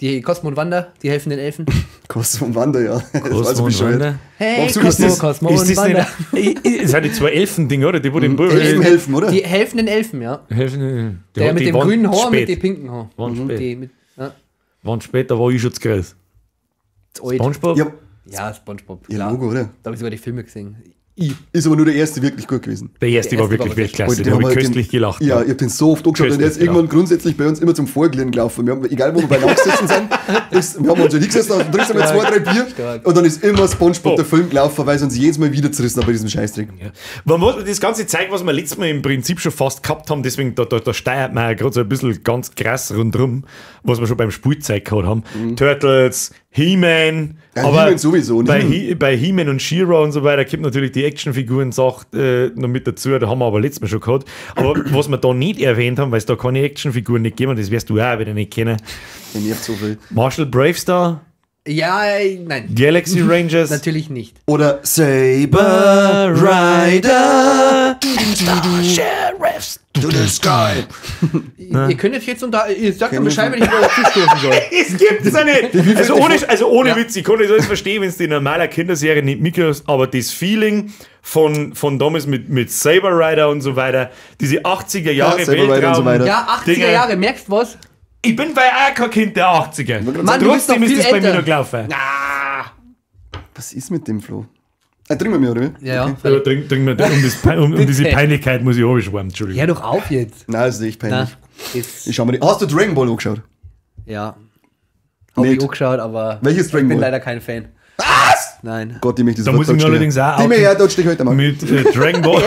die Cosmo und Wanda, die helfen den Elfen. Cosmo und Wanda, ja. Das war so Cosmo und bescheuert. Wanda. Hey, Warum Cosmo, ist das- Cosmo Ist und das Wanda. nicht, das sind die zwei Elfen-Dinger, oder? Die, wo den Bub- Elfen helfen, oder? Die helfen den Elfen, ja. Helfen, die, Der mit die dem waren grünen Haar und mit spät. dem pinken Haar. Waren spät. Die mit, ja, Waren spät, da war ich schon zu groß. zu alt. SpongeBob? Ja, Ja, SpongeBob. ja Klar. Logo, oder? Da habe ich sogar die Filme gesehen. Ist aber nur der erste wirklich gut gewesen. Der erste Der war erste wirklich war Weltklasse, Alter, den habe ich haben wir köstlich gelacht. Ja, ich hab den so oft angeschaut und der ist Köstlich irgendwann grundsätzlich bei uns immer zum Vorglühen gelaufen. Wir haben, egal wo wir beieinander gesessen sind, wir haben uns ja hingesessen, dann trinkst du mal 2, 3 Bier Stark. und dann ist immer SpongeBob Oh. der Film gelaufen, weil es uns jedes Mal wieder zerrissen hat bei diesem Scheißdreck. Ja. Man muss das ganze Zeug, was wir letztes Mal im Prinzip schon fast gehabt haben, deswegen da steuert man ja gerade so ein bisschen ganz krass rundrum, was wir schon beim Spielzeug gehabt haben. Turtles, He-Man, Ja, aber He-Man sowieso, und bei He-Man. Bei He-Man und She-Ra und so weiter kommt natürlich die Actionfiguren-Sache noch mit dazu, da haben wir aber letztes Mal schon gehabt. Aber was wir da nicht erwähnt haben, weil es da keine Actionfiguren nicht gegeben hat, das wirst du auch wieder nicht kennen. Ich nervt so viel. Marshall Bravestar, Ja, nein. Galaxy Rangers, Natürlich nicht. Oder Saber Rider Sheriffs. to the sky. Ihr könnt jetzt unter. Ihr sagt mir Bescheid, wenn ich wieder zustoßen soll. Es gibt's ja nicht. Also ohne Ja. Witz, ich kann das alles verstehen, wenn es die in normaler Kinderserie nicht mitkriegst, aber das Feeling von damals mit Saber Rider und so weiter, diese 80er Jahre Ja, Saber Rider und Weltraum. so weiter. Ja, 80er Dinger. Jahre, merkst du was? Ich bin bei auch kein Kind der 80er. Mann, du bist Trotzdem doch ist viel das bei mir älter. noch gelaufen. Was ist mit dem Flo? Trinken wir mehr, oder wie? Ja, ja. Ja, trink mal, um diese Peinlichkeit muss ich auch schwärmen, Entschuldigung. Hör doch auf jetzt. Nein, das ist echt Na, peinlich. ist, Ich schau mir die. Hast du Dragon Ball angeschaut? ja. Hab Nicht. ich auch geschaut, aber Welches ich Dragon bin Ball? leider kein Fan. Was? Nein. Gott, ich möchte das Da muss ich mir allerdings auch Die mir ja, dort stehe ich heute mal. Mit Dragon Ball.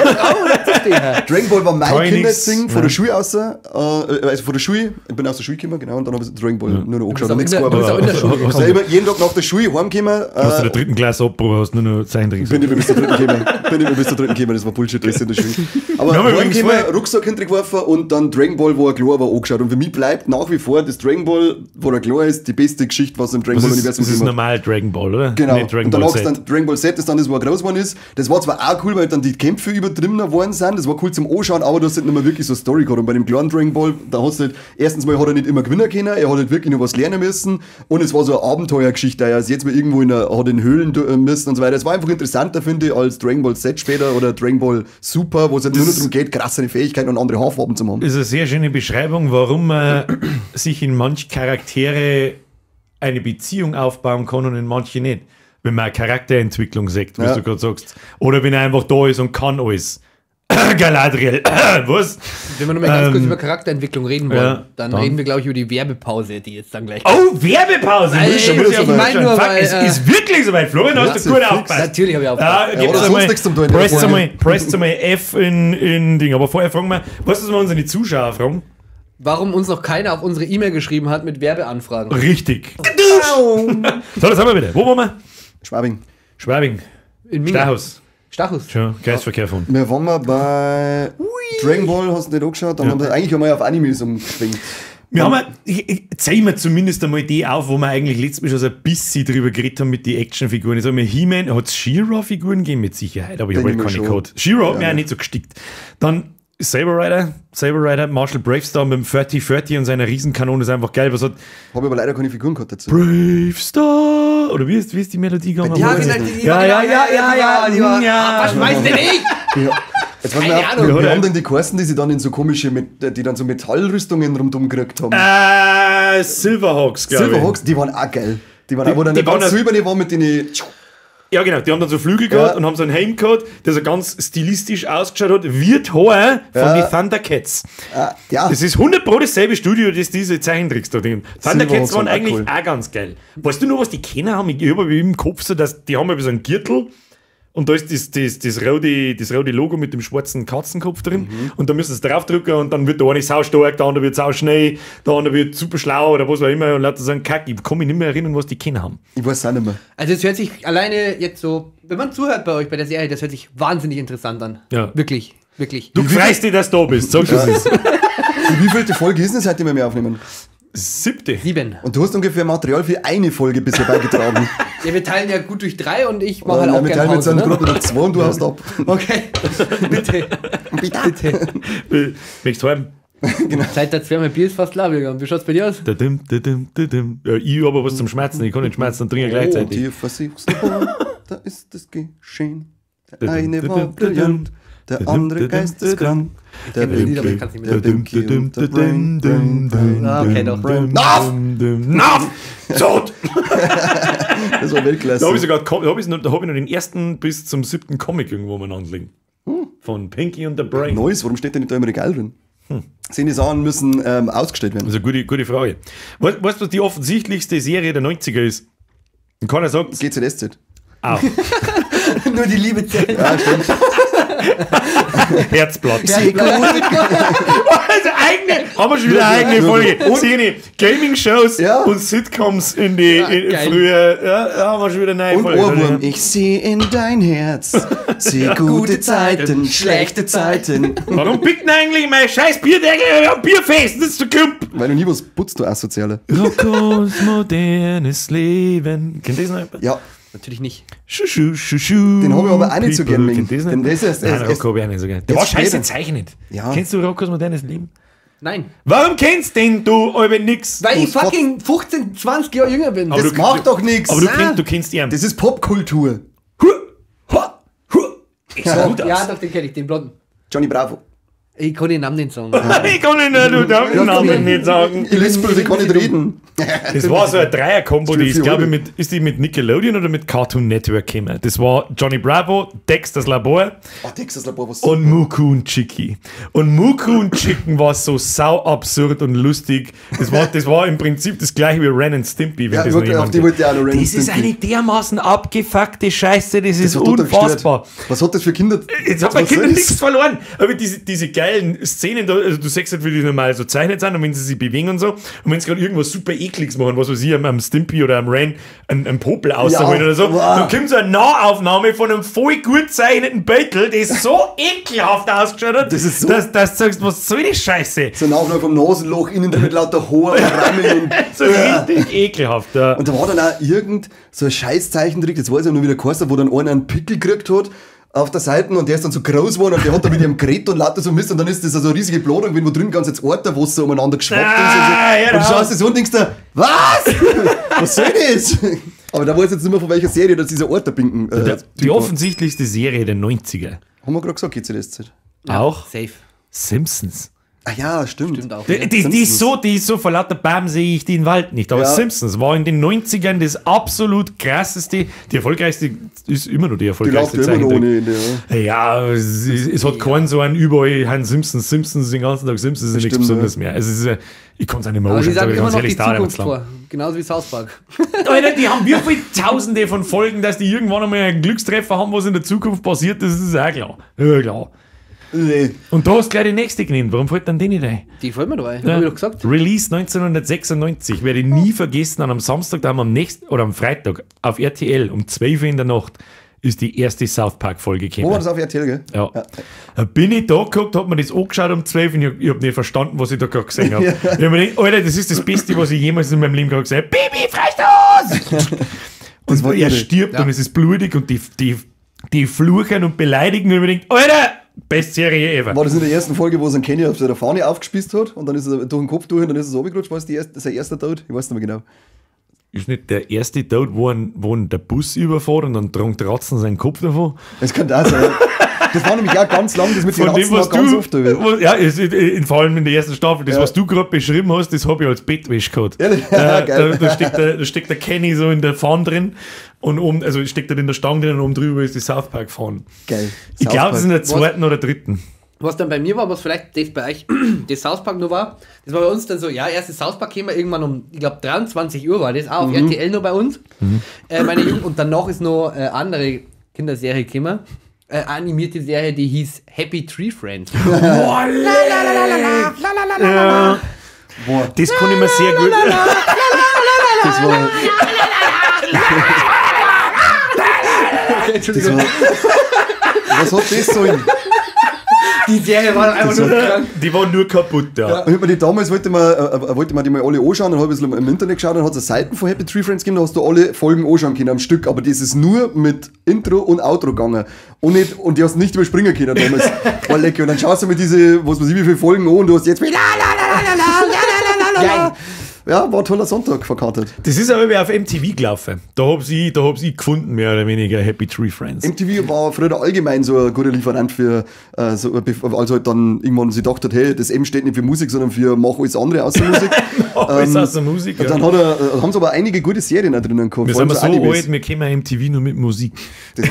Dragon Ball war mein Kinderding von der Schule aus, also von der Schule, ich bin aus der Schule gekommen, genau, und dann habe ich Dragon Ball nur noch angeschaut und nichts gearbeitet. Ich bin jeden Tag nach der Schule heimgekommen. Hast du der dritten Klasse abgebrochen, hast nur noch Zeichentricks. Bin ich mir bis zur dritten gekommen. Bin ich mir bis zur dritten gekommen, das war Bullshit, das in der Schule. Aber heimgekommen, Rucksack hintergeworfen und dann Dragon Ball, wo er klar war, angeschaut. Und für mich bleibt nach wie vor das Dragon Ball, wo er klar ist, die beste Geschichte, was im Dragon Ball Universum gibt. Das ist normal Dragon Ball, oder? Genau. Und danach ist dann Dragon Ball Z, das dann das, wo er groß geworden ist. Das war zwar auch cool, weil dann die Kämpfe übertriebener worden sind, das war cool zum Anschauen, aber du hast halt nicht mehr wirklich so eine Story gehabt. Und bei dem kleinen Dragon Ball, da hast du halt, erstens mal hat er nicht immer gewinnen können, er hat halt wirklich noch was lernen müssen und es war so eine Abenteuergeschichte, er ist jetzt mal irgendwo in, hat in Höhlen müssen und so weiter. Es war einfach interessanter, finde ich, als Dragon Ball Z später oder Dragon Ball Super, wo es halt nur noch darum geht, krasse Fähigkeiten und andere Haarfarben zu haben. Das ist eine sehr schöne Beschreibung, warum man sich in manch Charaktere eine Beziehung aufbauen kann und in manche nicht. Wenn man eine Charakterentwicklung sagt, was du gerade sagst. Oder wenn er einfach da ist und kann alles. Galadriel, was? Wenn wir nochmal ganz kurz über Charakterentwicklung reden wollen, ja, dann reden wir, glaube ich, über die Werbepause, die jetzt dann gleich kommt. Oh, Werbepause! Nein, ich meine nur, weil, es ist wirklich soweit. Florian, hast du gut aufgepasst. Natürlich habe ich aufgepasst. Ja, press einmal F in Ding. Aber vorher fragen wir, was ist, wir unsere Zuschauer fragen? Warum uns noch keiner auf unsere E-Mail geschrieben hat mit Werbeanfragen. Richtig. So, das haben wir wieder. Wo waren wir? Schwabing. Schwabing. In Stachus. Stachus. Tja, Kreisverkehr von. Wir waren mal bei Dragon Ball, hast du nicht angeschaut? Dann haben wir eigentlich einmal auf Animes umgeschwenkt. Wir haben, ich zeige mir zumindest einmal die auf, wo wir eigentlich letztes Mal schon so ein bisschen drüber geredet haben mit den Actionfiguren. Ich sag mir, He-Man, hat es She-Ra-Figuren gegeben? Mit Sicherheit, aber ich habe halt keine gehabt. She-Ra hat mir auch nicht so gestickt. Dann Saber Rider, Marshall Bravestar mit dem 30-30 und seiner Riesenkanone ist einfach geil. Was hat. Habe ich aber leider keine Figuren gehabt dazu. Bravestar! Oder wie ist die Melodie gegangen? Ja, genau, ja. Was weiß denn ich? Ja. Jetzt keine Ahnung. Wir haben denn die Kosten, die sie dann in so komische, die dann so Metallrüstungen rundum gekriegt haben? Silverhawks, glaube ich. Silverhawks, die waren auch geil. Die waren auch, wo dann die ganz silberne waren mit den. Ja, genau, die haben dann so Flügel gehabt und haben so einen Helm gehabt, der so ganz stilistisch ausgeschaut hat, wird heuer von den Thundercats. Ja. Das ist 100% dasselbe Studio, das diese Zeichentricks da drin. Thundercats waren eigentlich cool. Auch ganz geil. Weißt du nur, was die Kenner haben? Ich habe im Kopf so, dass die haben so einen Gürtel und da ist das rote Logo mit dem schwarzen Katzenkopf drin. Mhm. Und da müssen sie draufdrücken und dann wird der eine saustark, der andere wird sauschnell, der andere wird super schlau oder was auch immer und lauter so einen Kack. Ich kann mich nicht mehr erinnern, was die Kinder haben. Ich weiß auch nicht mehr. Also es hört sich alleine jetzt so, wenn man zuhört bei euch bei der Serie, das hört sich wahnsinnig interessant an. Ja. Wirklich, wirklich. Du freust dich, dass du da bist, sag du es. Wie vielte Folge ist denn, seit wir mehr aufnehmen? 7. 7. Und du hast ungefähr Material für eine Folge bisher beigetragen. Ja, wir teilen ja gut durch 3 und ich mache halt auch wir gerne teilen jetzt Pause, ne? gerade durch 2 und du haust ab. Okay, bitte. Bitte. Möchtest du heim? Genau. Seit der 2 Bier ist fast klar gegangen. Wie schaut's bei dir aus? Ich habe aber was zum Schmerzen. Ich kann nicht schmerzen und trinken gleichzeitig. Die Versuchsnummer, da ist es geschehen. Der eine war brillant, der andere geisteskrank. Der Pinky, der Pinky und der Brain, Brain, Brain, okay, doch. Brain. Naf! Tot! Das war Weltklasse. Da habe ich sogar, da hab ich noch den ersten bis zum 7. Comic irgendwo mal anlegen. Von Pinky und the Brain. Neues, warum steht der nicht da im Regal drin? Sehen die Sachen müssen ausgestellt werden. Das ist eine gute Frage. Weißt du, was die offensichtlichste Serie der 90er ist? Und keiner sagt. GZSZ. Auch. Nur die Liebe zählt. Ja, stimmt. Herzblatt. Also eigene, haben wir schon wieder eine eigene Folge. Szene, Gaming-Shows und Sitcoms in die früher. Ja, haben wir schon wieder eine neue und Folge. Ohrwurm. Ich sehe in dein Herz, sehe gute Zeiten, schlechte Zeiten. Warum pickt denn eigentlich mein scheiß Bierdeckel? Wir haben Bierfest, das ist zu klump. Weil du nie was putzt, du Asoziale. Roccos modernes Leben. Kennt das noch jemand? Ja. Natürlich nicht. Schu, schu, schu, schu. Den habe ich aber auch nicht so gern. Kennt das nicht? Den das Nein, Rocco habe ich auch nicht so gern. Der war scheiße gezeichnet. Ja. Kennst du Roccos modernes Leben? Nein. Warum kennst denn du aber nix? Weil ich fucking 15, 20 Jahre jünger bin. Aber Das du, macht doch nix. Aber du kennst ihn. Das ist Popkultur. Ich sah gut aus. Ja, doch, den kenne ich, den Blonden. Johnny Bravo. Ich kann den Namen nicht sagen. Ich kann den Namen nicht sagen. Ich lispel, ich kann nicht reden. Das war so ein Dreier-Kombo, die ist, glaube ich, ist die mit Nickelodeon oder mit Cartoon Network gekommen. Das war Johnny Bravo, Dexter's Labor. Oh, Dexter's Labor war und Muku und Chicky. Und Muku und Chicken war so sau absurd und lustig. Das war im Prinzip das gleiche wie Ren and Stimpy. Wenn ja, das wirklich, auf die wollte ich auch noch Ren and Das ist Stimpy. eine dermaßen abgefuckte Scheiße, das ist war total unfassbar. gestört. Was hat das für Kinder? Jetzt hat bei Kindern soll das? nichts verloren. Aber diese geilen Szenen, da, also du siehst halt, wie die normal so zeichnet sind und wenn sie sich bewegen und so. Und wenn sie gerade irgendwas super Ekliges machen, was weiß ich, am Stimpy oder am Ren einen Popel rausholen Ja, oder so, wow. dann kommt so eine Nahaufnahme von einem voll gut zeichneten Beutel, das so ekelhaft ausgeschaut hat, Das ist so- dass du sagst, was soll die Scheiße? So eine Aufnahme vom Nasenloch, innen drin mit lauter Haar und Rammeln und So richtig ekelhaft. Ja. Und da war dann auch irgend so ein Scheißzeichentrick, das weiß ich noch wieder geheißen, wo dann einer einen Pickel gekriegt hat auf der Seite und der ist dann so groß geworden und der hat dann mit ihrem Gerät und lauter so Mist und dann ist das so eine riesige Bladung, wenn wo drin ganz jetzt Orterwasser umeinander geschwappt Ah, ist. Und, so. ja, Und du schaust das an und denkst dir, was? Was soll das? Aber da weiß ich jetzt nicht mehr von welcher Serie, dass dieser Orterbinken. Die offensichtlichste Serie der 90er. Haben wir gerade gesagt, GZSZ. Auch Safe. Simpsons. Ah ja, stimmt. Stimmt auch. Die ist so, vor lauter Bam sehe ich den Wald nicht. Aber Ja. Simpsons war in den 90ern das absolut krasseste, die erfolgreichste, ist immer noch die Die erfolgreichste läuft ja immer noch Zeichentrick. ohne Ende. Ja. Ja, es hat keinen so einen überall Herrn Simpsons, Simpsons, den ganzen Tag Simpsons ist nichts Stimmt, Besonderes mehr. Also es ist, ich kann es auch nicht mehr Aber die anschauen, sagen sag ich immer ganz noch ehrlich, die dauert immer Zukunft zu lang. vor. Genauso wie South Park. Alter, die haben wie viele Tausende von Folgen, dass die irgendwann einmal einen Glückstreffer haben, was in der Zukunft passiert, das ist auch klar. Ja, klar. Nee. Und da hast du gleich die nächste genannt. Warum fällt dann die nicht ein? Die fällt mir da ein. Ja. Hab ich doch gesagt. Release 1996, werde ich nie vergessen, an einem Samstag, da haben wir am nächsten, oder am Freitag auf RTL um 12 Uhr in der Nacht ist die erste South Park Folge Wo war gekommen. das auf RTL, gell? Ja. Da bin ich da geguckt, hab mir das angeschaut um 12 und ich hab nicht verstanden, was ich da gerade gesehen habe. Ich hab mir gedacht, Alter, das ist das Beste, was ich jemals in meinem Leben gerade gesehen habe. Baby, Freistoß! Und war er irre. stirbt Ja. und es ist blutig und die fluchen und beleidigen und ich mir denkt, Alter, beste Serie ever. War das in der ersten Folge, wo es ein Kenny auf seiner Fahne aufgespießt hat und dann ist er durch den Kopf durch und dann ist er so runtergerutscht? War das sein erster Tod? Ich weiß nicht mehr genau. Ist nicht der erste Tod, wo ihn der Bus überfährt und dann trankt Ratzen seinen Kopf davon? Das kann da sein. Das war nämlich auch ganz lang, das mit den Von dem, Ratzen war was ganz du. oft. Da. Was, ja, vor allem in der ersten Staffel, das, Ja. was du gerade beschrieben hast, das habe ich als Bettwäsche gehabt. Ehrlich? Geil. Da steckt der Kenny so in der Fahne drin und oben, also steckt er in der Stange drin und oben drüber ist die South Park Fahne. Geil. Ich glaube, das ist in der Was- zweiten oder dritten. Was dann bei mir war, was vielleicht das bei euch das South Park nur war, das war bei uns dann so, ja, erstes South Park käme irgendwann um, ich glaube 23 Uhr war das, auch auf RTL nur bei uns, meine Jugend, und danach ist noch andere Kinderserie gekommen, animierte Serie, die hieß Happy Tree Friends. Boah, ja. Boah, Das kann ich mir sehr gut. das war. Das war was hat das sollen? Die Serie war dann einfach nur krank. Die war nur kaputt, ja. Und ich hab mir die damals wollte man die mal alle anschauen und habe ein bisschen im Internet geschaut und hat es Seiten von Happy Tree Friends gegeben, da hast du alle Folgen anschauen können am Stück, aber das ist nur mit Intro und Outro gegangen. Und, nicht, und die hast du nicht überspringen können damals. War lecker. Und dann schaust du mir diese, was weiß ich, wie viele Folgen an und du hast jetzt mit la la la la la la la la la la. Ja, war ein toller Sonntag verkartet. Das ist aber auf MTV gelaufen. Da hab's ich gefunden, mehr oder weniger, Happy Tree Friends. MTV war früher allgemein so ein guter Lieferant für, so, als halt dann irgendwann sie gedacht hat, hey, das M steht nicht für Musik, sondern für mach alles andere außer Musik. Alles außer Musik. Und Ja. dann haben sie aber einige gute Serien da drinnen gehabt. Wir vor allem sind so Animes. alt, wir kennen MTV nur mit Musik. Das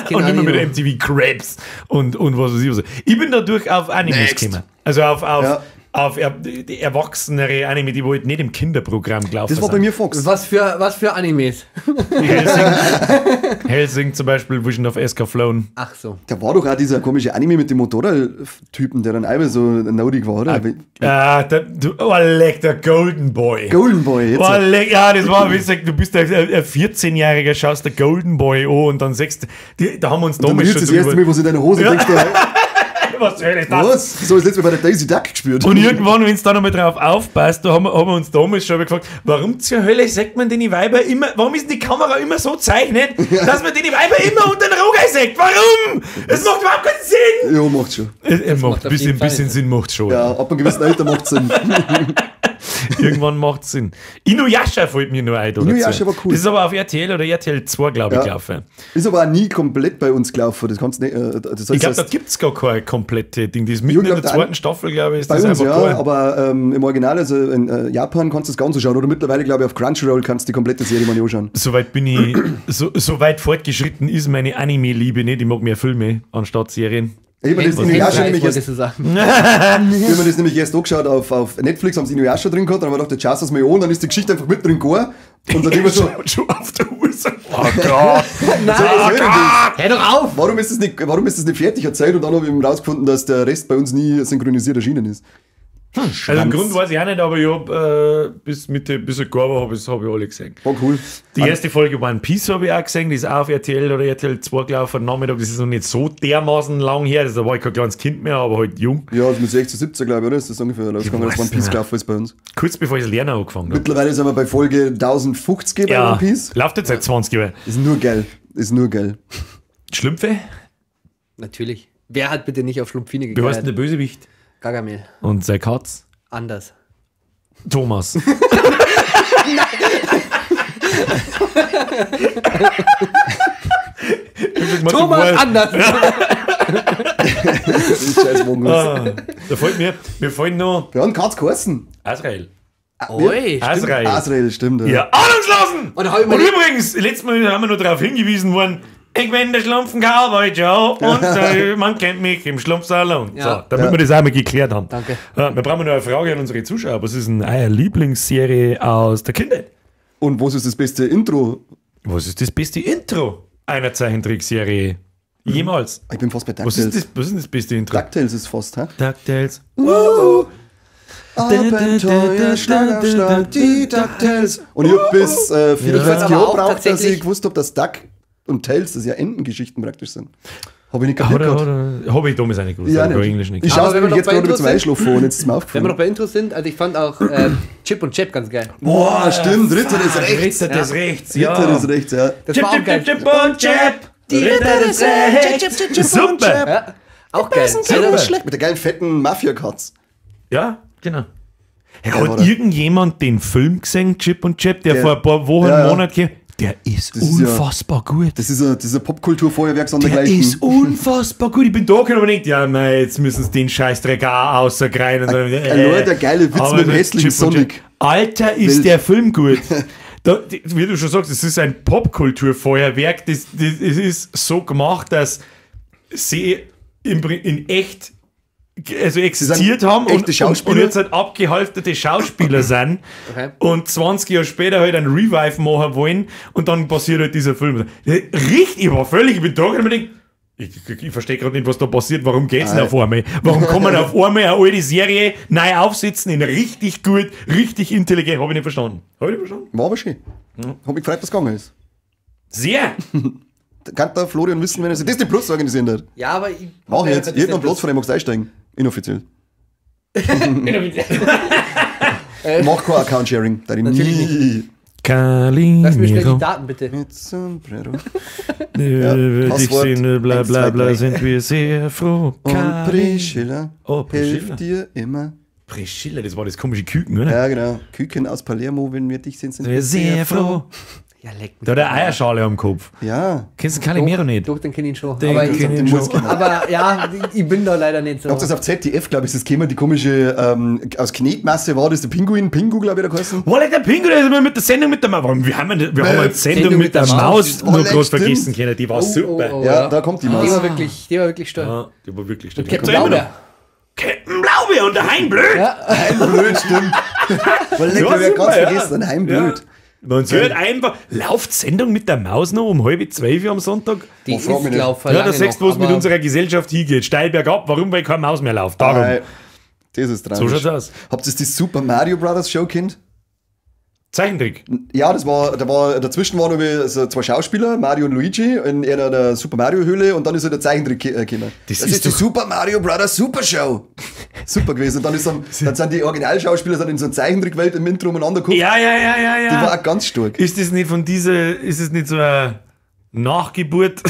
kenn Und auch nicht mehr ich mit MTV Crabs und was weiß ich was. Ich bin dadurch auf Animes Next. gekommen. Also auf Ja. auf die erwachsenere Anime, die wo halt nicht im Kinderprogramm gelaufen Das war bei sind. mir Fox. Was für Animes? Hellsing, Hellsing zum Beispiel, Vision of Escaflowne. Ach so. Da war doch auch dieser komische Anime mit dem Motorradtypen, der dann einmal so naudig war, oder? Ah, oh, leck, der Golden Boy. Golden Boy. Jetzt. Oh, leck, ja, das war, wie gesagt, du bist ein 14-Jähriger, schaust der Golden Boy an und dann sagst du, da haben wir uns Dann damals rührt schon das erste Mal, wo sie in deine Hose Ja. denkst, du, was soll das? was? So ist letztes Mal bei der Daisy Duck gespürt. Und irgendwann, wenn du da nochmal drauf aufpasst, da haben wir uns damals schon gefragt, warum zur Hölle sagt man denn die Weiber immer, warum ist denn die Kamera immer so zeichnet, dass man denn die Weiber immer unter den Roger sagt? Warum? Es macht überhaupt keinen Sinn! Ja, macht schon. Es macht macht ein auf jeden bisschen, Fall bisschen Sinn macht schon. Ja, ab einem gewissen Alter macht Sinn. Irgendwann macht es Sinn. Inuyasha fällt mir nur ein. Inuyasha war cool. Das ist aber auf RTL oder RTL 2, glaube ich, gelaufen. Ist aber auch nie komplett bei uns gelaufen. Das kannst nicht, das ich glaube, da gibt es gar kein komplette Ding. Das ist mitten in der zweiten Staffel, glaube ich, ist bei das uns, einfach ja, aber im Original, also in Japan kannst du das Ganze schauen. Oder mittlerweile, glaube ich, auf Crunchyroll kannst du die komplette Serie mal anschauen. Soweit bin ich, so weit fortgeschritten ist meine Anime-Liebe nicht. Ich mag mehr Filme anstatt Serien. Ich habe mir das Inuyasha nämlich erst, das nämlich erst angeschaut auf Netflix, haben sie Inuyasha drin gehabt, dann haben wir gedacht, jetzt schaust du das mal an, dann ist die Geschichte einfach mit drin gegangen. Und dann immer so. Schon auf der Uhr so. Oh Gott! Nein! Oh Gott! Hör doch auf! Warum ist das nicht fertig erzählt? Und dann habe ich eben rausgefunden, dass der Rest bei uns nie synchronisiert erschienen ist. Also den Grund weiß ich auch nicht, aber ich habe bis Oktober habe ich alle gesehen. War cool. Die erste Folge One Piece habe ich auch gesehen, die ist auch auf RTL oder RTL 2 gelaufen am Nachmittag. Das ist noch nicht so dermaßen lang her, da war ich kein kleines Kind mehr, aber halt jung. Ja, also mit 16, 17 glaube ich, oder? Ist das ungefähr losgegangen, dass One Piece gelaufen ist bei uns. Kurz bevor ich das Lernen angefangen habe. Mittlerweile sind wir bei Folge 1050 bei One Piece. Läuft jetzt seit 20 Jahren. Ist nur geil. Ist nur geil. Schlümpfe? Natürlich. Wer hat bitte nicht auf Schlumpfine gegangen? Wer heißt denn der Bösewicht? Gargamel. Und sein Katz? Anders. Thomas. Thomas Anders! Scheiß Mongus. Da fällt mir fällt noch. Wir haben Katz geheißen. Azrael. Oi, Azrael. Azrael, stimmt. Ja, Ahnungslosen! Und übrigens, letztes Mal haben wir noch darauf hingewiesen worden, ich bin der Schlumpfen Cowboy Joe und man kennt mich im Schlumpfsalon. Ja. So, damit wir das einmal geklärt haben. Danke. Wir brauchen noch eine Frage an unsere Zuschauer. Was ist denn eure Lieblingsserie aus der Kindheit? Und was ist das beste Intro? Was ist das beste Intro einer Zeichentrickserie jemals? Ich bin fast bei DuckTales. Was ist das beste Intro? DuckTales ist fast, hä? DuckTales. Abenteuer, Schlag auf Schlag, die DuckTales. Und ich hab bis 44 Jahre gebraucht, dass ich gewusst habe, dass Duck und Tales, das ja Entengeschichten praktisch sind. Habe ich nicht kapiert. Habe ich damals auch nicht gewusst. Ja, nicht. Englisch nicht. Ich schaue es mir jetzt gerade zum Einschlafen vor und jetzt ist es mir aufgefallen. Wenn wir noch bei Intros sind, also ich fand auch Chip und Chap ganz geil. Boah, stimmt, Ritter des Rechts. Ritter des Rechts, ja. Ritter des Rechts, ja. Das Chip, war auch Chip, geil. Chip, Chip und Chap. Die Ritter des Rechts. Chip, Chip, Super. Ja, auch geil. Super schlecht, mit der geilen fetten Mafia-Katz. Ja, genau. Hat irgendjemand den Film gesehen, Chip und Chap, der vor ein paar Wochen, Monaten kam? Der ist unfassbar gut. Das ist ein Popkulturfeuerwerk sondergleichen. Der ist unfassbar gut. Ich bin da gekommen und denkt, ja, mei, jetzt müssen sie den Scheißdreck auch außerkreien. Allein der geile Witz mit dem hässlichen Sonic. Alter, ist der Film gut. Da, wie du schon sagst, es ist ein Popkulturfeuerwerk. Das ist so gemacht, dass sie in echt also existiert haben und jetzt halt abgehalfterte Schauspieler sind und 20 Jahre später halt einen Revive machen wollen und dann passiert halt dieser Film. Richtig, ich war völlig, ich bin da und mir denk, ich verstehe gerade nicht, was da passiert, warum geht's denn auf einmal? Warum kann man auf einmal eine alte Serie neu aufsetzen in richtig gut, richtig intelligent? Habe ich nicht verstanden. Habe ich nicht verstanden. War aber schön. Ja. Hab mich gefreut, was gegangen ist. Sehr! Kann der Florian wissen, wenn er sich Disney Plus organisiert hat? Ja, aber ich. Mach jetzt. Ich hätte noch Platz von dem, magst einsteigen. Inoffiziell. Mach kein Account-Sharing. Natürlich nicht. Calimero. Lass mir schnell die Daten, bitte. Mit Sombrero. Ja, dich sehen, bla bla bla, sind wir sehr froh. Und Priscilla, oh, Priscilla hilft dir immer. Priscilla, das war das komische Küken, oder? Ja, genau. Küken aus Palermo, wenn wir dich sehen, sind wir sehr froh. Ja, leck mich. Da hat er Eierschale am Kopf. Ja. Kennst du Calimero nicht? Doch, den kenn ich schon. Den aber kenn ich schon. Aber ja, ich bin da leider nicht so. Ich hab das auf ZDF, glaube ich, ist das Thema, die komische, aus Knetmasse war das, der Pinguin, Pingu, glaube ich, der geheißen. Wo der Pinguin, der ist immer mit der Sendung mit der Maus. Warum? Wir haben eine Sendung mit der Maus nur groß vergessen können. Die war super. Oh, ja, da kommt die Maus. Die war wirklich stark. Ja, die war wirklich stark. Captain Blaubeer. Captain Blaubeer und der Hein Blöd. Ja. Hein Blöd, stimmt. Weil leck, wir ganz vergessen, ein Hein Blöd. Man soll einfach. Lauft Sendung mit der Maus noch um 11:30 am Sonntag? Die ist gelaufen. Ja, da siehst du, wo es mit unserer Gesellschaft hingeht. Steil bergab. Warum? Weil keine Maus mehr läuft. Darum. Nein, das ist tragisch. So schaut's aus. Habt ihr die Super Mario Brothers Show kennt? Zeichentrick. Ja, das war, da war, dazwischen waren so zwei Schauspieler, Mario und Luigi, in einer der Super Mario Höhle und dann ist halt der Zeichentrick gekommen. Das ist die Super Mario Brothers Super Show. Super gewesen. Und dann, ist dann sind die Originalschauspieler sind in so einer Zeichentrickwelt im Intro umeinander geguckt. Ja. Die war auch ganz stark. Ist das nicht von dieser, ist es nicht so ein Nachgeburt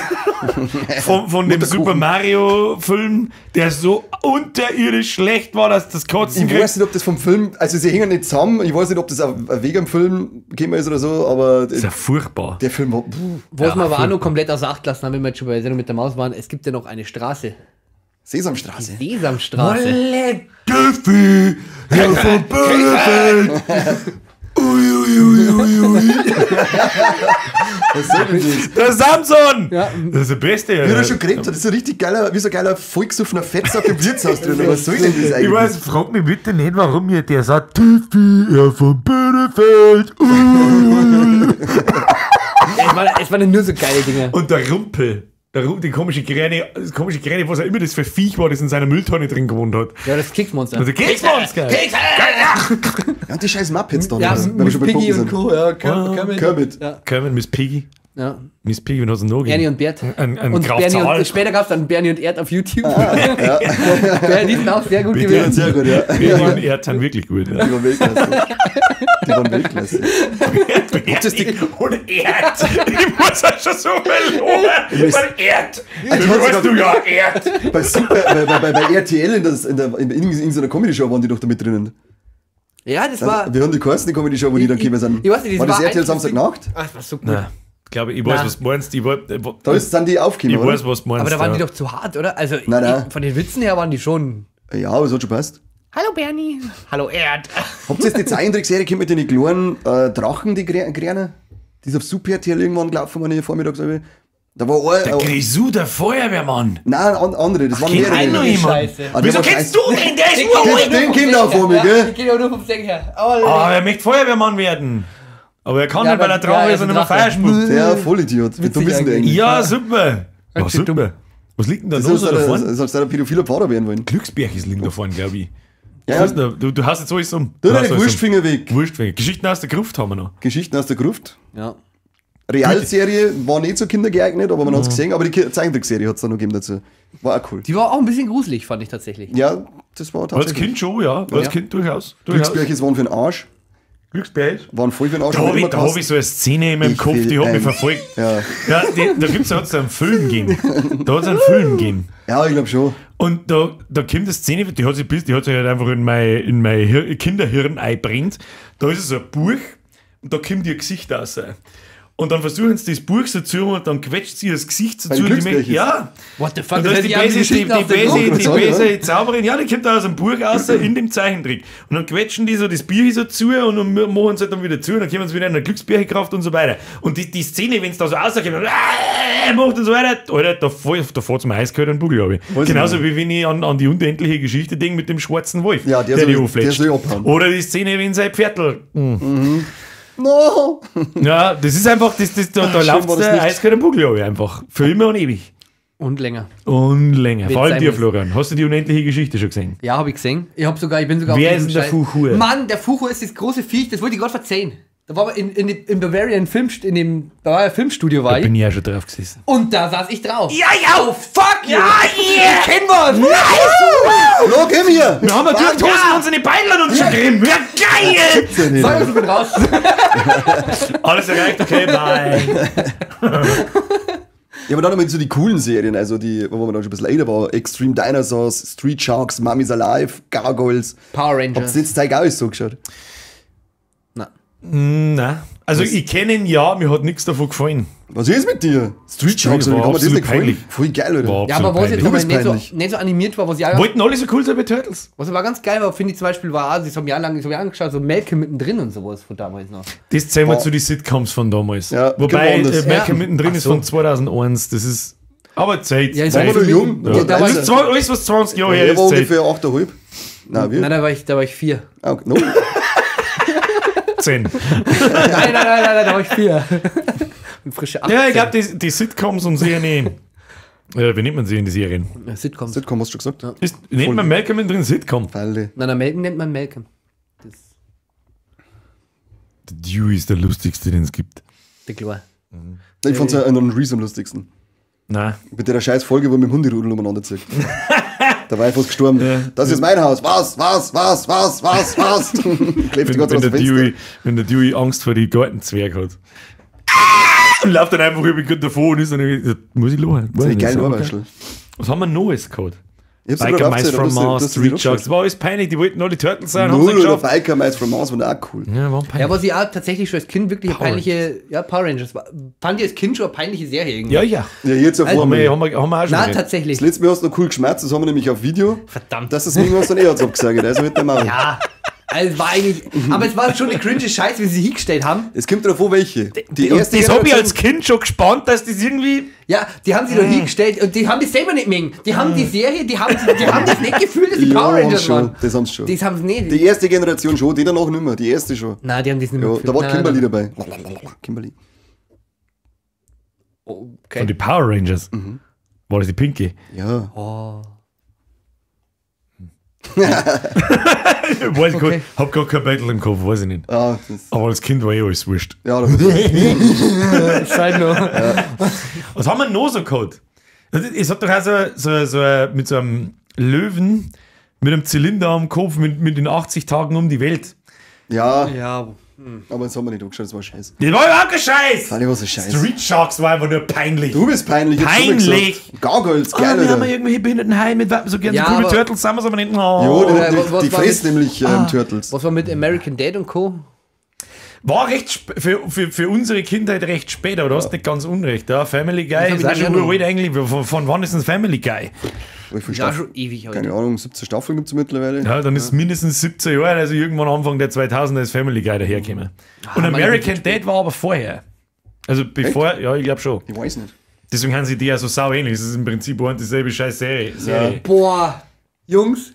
von dem Super Mario Film, der so unterirdisch schlecht war, dass das Kotzen Ich weiß nicht, ob das vom Film, also sie hängen nicht zusammen, ich weiß nicht, ob das auch wegen dem Film gekommen ist oder so, aber das ist ja furchtbar. Der Film war... Was wir aber auch noch komplett außer Acht lassen haben, wenn wir jetzt schon bei der Sendung mit der Maus waren, es gibt ja noch eine Straße. Sesamstraße. Sesamstraße. Döffi, Herr von Böhlefeld. Ui, ui, ui, ui, ui. Was soll denn das? Der Samson! Ja. Das ist der Beste. Wie er schon geredet hat, das ist so richtig geiler, wie so ein geiler volksoffener Fettsack im Wirtshaus drin. Was soll denn das eigentlich? Ich weiß, frag mich bitte nicht, warum mir der sagt, Döffi, Herr von Böhlefeld. Ui, ui, ui. Es waren nur so geile Dinge. Und der Rumpel. Die komische Gräne, was auch immer das für Viech war, das in seiner Mülltonne drin gewohnt hat. Ja, das Keksmonster. Also Keksmonster! Keks! Ja, und die scheiß Muppets da. Ja, wenn wir schon bei Piggy Puppen und Co. Ja, Kermit. Kermit. Ja. Kermit, Miss Piggy. Ja. Miss Piggy, wen hast du noch gegeben? Ernie und Bert. Ein und Graf Bernie Zahl. und, später gab es dann Bernie und Erd auf YouTube. Ah, ja. Ja, die sind auch sehr gut Bitte. gewesen. Sehr gut, ja. Bernie und Erd sind wirklich gut. Ja. Die waren Weltklasse. Die waren Weltklasse. Bernie und Erd. Ich muss ja schon so verloren. Weil Erd. Weißt du ja, Erd. Bei, Super, bei RTL in so einer Comedy-Show waren die doch da mit drinnen. Ja, das war. Wir haben die geheißen, die Comedy-Show, wo die dann gekommen sind. Ich weiß nicht, das war das war RTL eigentlich- Samstagnacht? Ach, das war so gut. Nein, ich glaube, ich weiß, Nein. was du meinst. Ich Da sind die aufgekommen, Ich weiß, was du meinst. Aber da waren ja. die doch zu hart, oder? Also Nein, nein. von den Witzen her waren die schon. Ja, aber es hat schon passt. Hallo Bernie. Hallo Erd. Habt ihr jetzt die Zeichentrickserie gehabt mit den kleinen Drachen, die Gräne? Die ist auf Super RTL irgendwann gelaufen, meine ich vormittags. Da war ein, Der Grisou, der Feuerwehrmann. Nein, andere, das waren Kennt mehrere. auch noch jemand. Scheiße. Ah, der Wieso war kennst scheiße. du den? Der ist uralt. Den kennt er vor mir, gell? Ich geh auch nur vom Sänger her. Oh, Ah, er möchte Feuerwehrmann werden. Aber er kann Ja, nicht, weil er aber- Drache ja, ist und er immer ist ein Drache. Feuer spuckt. Der Vollidiot. Wie dumm ist denn der eigentlich? Ja, super. Ja, super. Was liegt denn da Das noch so da vorne? sollst du ein pädophiler Pfarrer werden wollen. Glücksbärchis liegen da vorne, glaube ich. Ja, Was ist denn da? Du hast jetzt alles um. Du hast deine alles um. Wurstfinger weg. Wurstfinger. Geschichten aus der Gruft haben wir noch. Geschichten aus der Gruft. Ja. Realserie war nicht so kindergeeignet, aber man hat es gesehen. Aber die Zeichentrickserie hat es dann noch gegeben dazu. War auch cool. Die war auch ein bisschen gruselig, fand ich tatsächlich. Ja, das war Als tatsächlich. Kind schon, ja. Als Ja. Kind durchaus. Glücksbärchis waren für den Arsch. Glücksbärchis. Waren voll für den Arsch. Da haben habe immer ich, da hab gehasst. ich so eine Szene in meinem Ich Kopf, will die hat mich ein- verfolgt. Ja. Ja, da gibt's da hat's einen Film gegeben. Da hat es einen Film gegeben. Ja, ich glaube schon. Und da kommt eine Szene, die hat sich, halt einfach in mein Kinderhirn einbrennt. Da ist so ein Buch und da kommt ihr Gesicht raus. Und dann versuchen sie das Buch so zu und dann quetscht sie das Gesicht so Bei zu. den Und die merkt, Glücksbärchis? ja. What the fuck? Und da ist hört die sich an wie böse, die, Geschichten die aus der böse, Gruft. die Gruft. böse Zauberin, ja, die kommt da aus dem Buch raus in dem Zeichentrick. Und dann quetschen die so das Bier so zu und dann machen sie halt dann wieder zu und dann kommen sie wieder in eine Glücksbärchenkraft und so weiter. Und die Szene, wenn es da so rauskommt, macht und so weiter, Alter, da fährt's mir eiskalt an den Bugel, glaub ich. Weiß ich Genauso wie wenn ich an die unendliche Geschichte denke mit dem schwarzen Wolf, Ja, der die soll- anfletscht. der soll abhauen. Oder die Szene, wenn sein Pferdl. No! Ja, das ist einfach, da schön läuft war das der nicht. eiskalt an den Bugel, glaub ich, einfach. Für immer und ewig. Und länger. Und länger. Vor allem sein dir, muss. Florian. Hast du die unendliche Geschichte schon gesehen? Ja, habe ich gesehen. Ich bin sogar Wer auf ist diesem denn der Scheiß- Fuchur? Mann, der Fuchur ist das große Viech, das wollte ich gerade verzeihen. Da war in Bavarian Film, in dem Bavaria Filmstudio war ich. Bin ich ja schon drauf gesessen. Und da saß ich drauf. Ja, ja! Oh fuck you! Ja, yeah! Kennen wir uns! Flo, komm hier! Wir haben natürlich die Hosen und unsere Beidlern uns schon gegeben. Ja, geil! Gibt's ja nicht. Sag, ich bin raus. Alles erreicht, okay, bye. Ja, aber dann nochmal zu die coolen Serien, also die, wo man dann schon ein bisschen älter war. Extreme Dinosaurs, Street Sharks, Mummies Alive, Gargoyles. Power Rangers. Habt ihr das Zeug auch alles so geschaut? Na. Nein. Also, ich kenne ihn ja, mir hat nichts davon gefallen. Was ist mit dir? Street Sharks, War wie kann man das absolut nicht gefallen? peinlich. Voll geil, oder? War Ja, aber absolut was jetzt peinlich. Du bist aber nicht so, peinlich. nicht so animiert war, was ich auch, Wollten alle so cool sein bei Turtles? was aber ganz geil war, finde ich zum Beispiel, war, das habe ich jahrelang, das hab ich angeschaut, so Malcolm mittendrin und sowas von damals noch. Das zählen wir zu den Sitcoms von damals. Ja, Wobei, genau anders. Malcolm Ja. mittendrin Ach ist so. von 2001. Das ist. Aber Zeit. Ja, ist Zeit. Waren wir noch jung? Ja. Ja, da war Das ich- ist alles, was 20 Jahre her Er ist. war Zeit. ungefähr 8,5. Nein, wir? Nein, da war ich 4. Ah, okay. No. 10. Nein, da war ich 4. Und frische 18. Ja, ich glaube, die Sitcoms und Serien. Wie nennt man sie in die Serien? Ja, Sitcoms. Sitcom hast du schon gesagt. Nennt man Malcolm mittendrin Sitcom? Falle. Nein, nein, Malcolm nennt man Malcolm. Das Der Dewey ist der lustigste, den es gibt. der Chlor. Ich fand's ja einen Reese am lustigsten. Nein. Mit der scheiß Folge, wo mit dem Hunderudel umeinander zieht. Da war ich fast gestorben. Das ist mein Haus. Was, was, was, was, was, was? Klebt die Wenn, ganze wenn, Zeit der aus dem Fenster. Dewey, wenn der Dewey Angst vor die Gartenzwerg hat. Und läuft dann einfach über davor und ist dann, muss ich lachen. Das ist geil, Ohrwaschel. Was haben wir noch alles gehabt? Ich hab's Biker gerade Mice aufgezählt, from aber Mars, du hast Street das Sharks. Das war alles peinlich, die wollten alle Turtles sein, haben Null sie oder geschafft. Biker Mice from Mars war auch cool. Ja, war peinlich. Ja, was ich auch tatsächlich schon als Kind wirklich eine Power peinliche. Ja, Power Rangers. Fand ich als Kind schon eine peinliche Serie irgendwie. Ja, ja. Ja, jetzt auf Haben einmal. wir, haben wir auch schon Nein, geredet. tatsächlich. Das letzte Mal hast du noch cool geschmerzt, das haben wir nämlich auf Video. Verdammt. Das ist irgendwas dann eh hat's abgesagt, also mit der Mauer. Ja. Also es war eigentlich. Aber es war schon eine cringe Scheiße, wie sie hingestellt haben. Es kommt darauf an, welche. Die Und das habe ich als Kind schon gespannt, dass das irgendwie. Ja, die haben sie da hingestellt und die haben das selber nicht mögen. Die haben die Serie, die haben das nicht gefühlt, dass die ja, Power haben Rangers schon, waren. das haben sie schon. Das haben sie nicht. Die erste Generation schon, die danach nicht mehr, die erste schon. Nein, die haben das nicht mehr Ja, gefühlt. da war Nein, Kimberly nein. dabei. Kimberly. Okay. Von den Power Rangers. Mhm. War das die Pinky? Ja. Oh. Weiß ich Okay. gar, hab gar kein Battle im Kopf, weiß ich nicht. Ah, das, Aber als Kind war eh alles wurscht. ja, da Ist halt noch. Was haben wir noch so gehabt? Es hat doch auch so mit so einem Löwen, mit einem Zylinder am Kopf, mit den 80 Tagen um die Welt. ja, Ja. aber das haben wir nicht angeschaut, das war scheiße. Das war überhaupt kein Scheiß! Fand ich war so scheiße. Street Sharks war einfach nur peinlich. Du bist peinlich. ich hab's schon mal Peinlich. gesagt. Gargoyles, Ah, geil, wir haben ja Alter. irgendwelche behinderten Haie mit Wappen, so gerne Ja, so coole aber- Turtles sind wir aber nicht. Jo, Oh. die, Oder die, was die war fressen mit- nämlich Turtles. Was war mit American Dad und Co.? War recht für unsere Kindheit recht spät, aber du hast nicht ganz unrecht. Ja, Family Guy hab ist ich auch nicht schon mehr uralt eigentlich. Von wann ist denn Family Guy? Wie viele Ja, Staffeln? schon ewig Keine heute. Ahnung, 17 Staffeln gibt es mittlerweile. Ja, dann ist es mindestens 17 Jahre, also irgendwann Anfang der 2000er ist Family Guy dahergekommen. Und Mann, American Dad war aber vorher. Also bevor, ja, ich glaube schon. Ich weiß nicht. Deswegen haben sie die ja so sau ähnlich. Es ist im Prinzip auch dieselbe scheiß Serie. Serie. Boah, Jungs,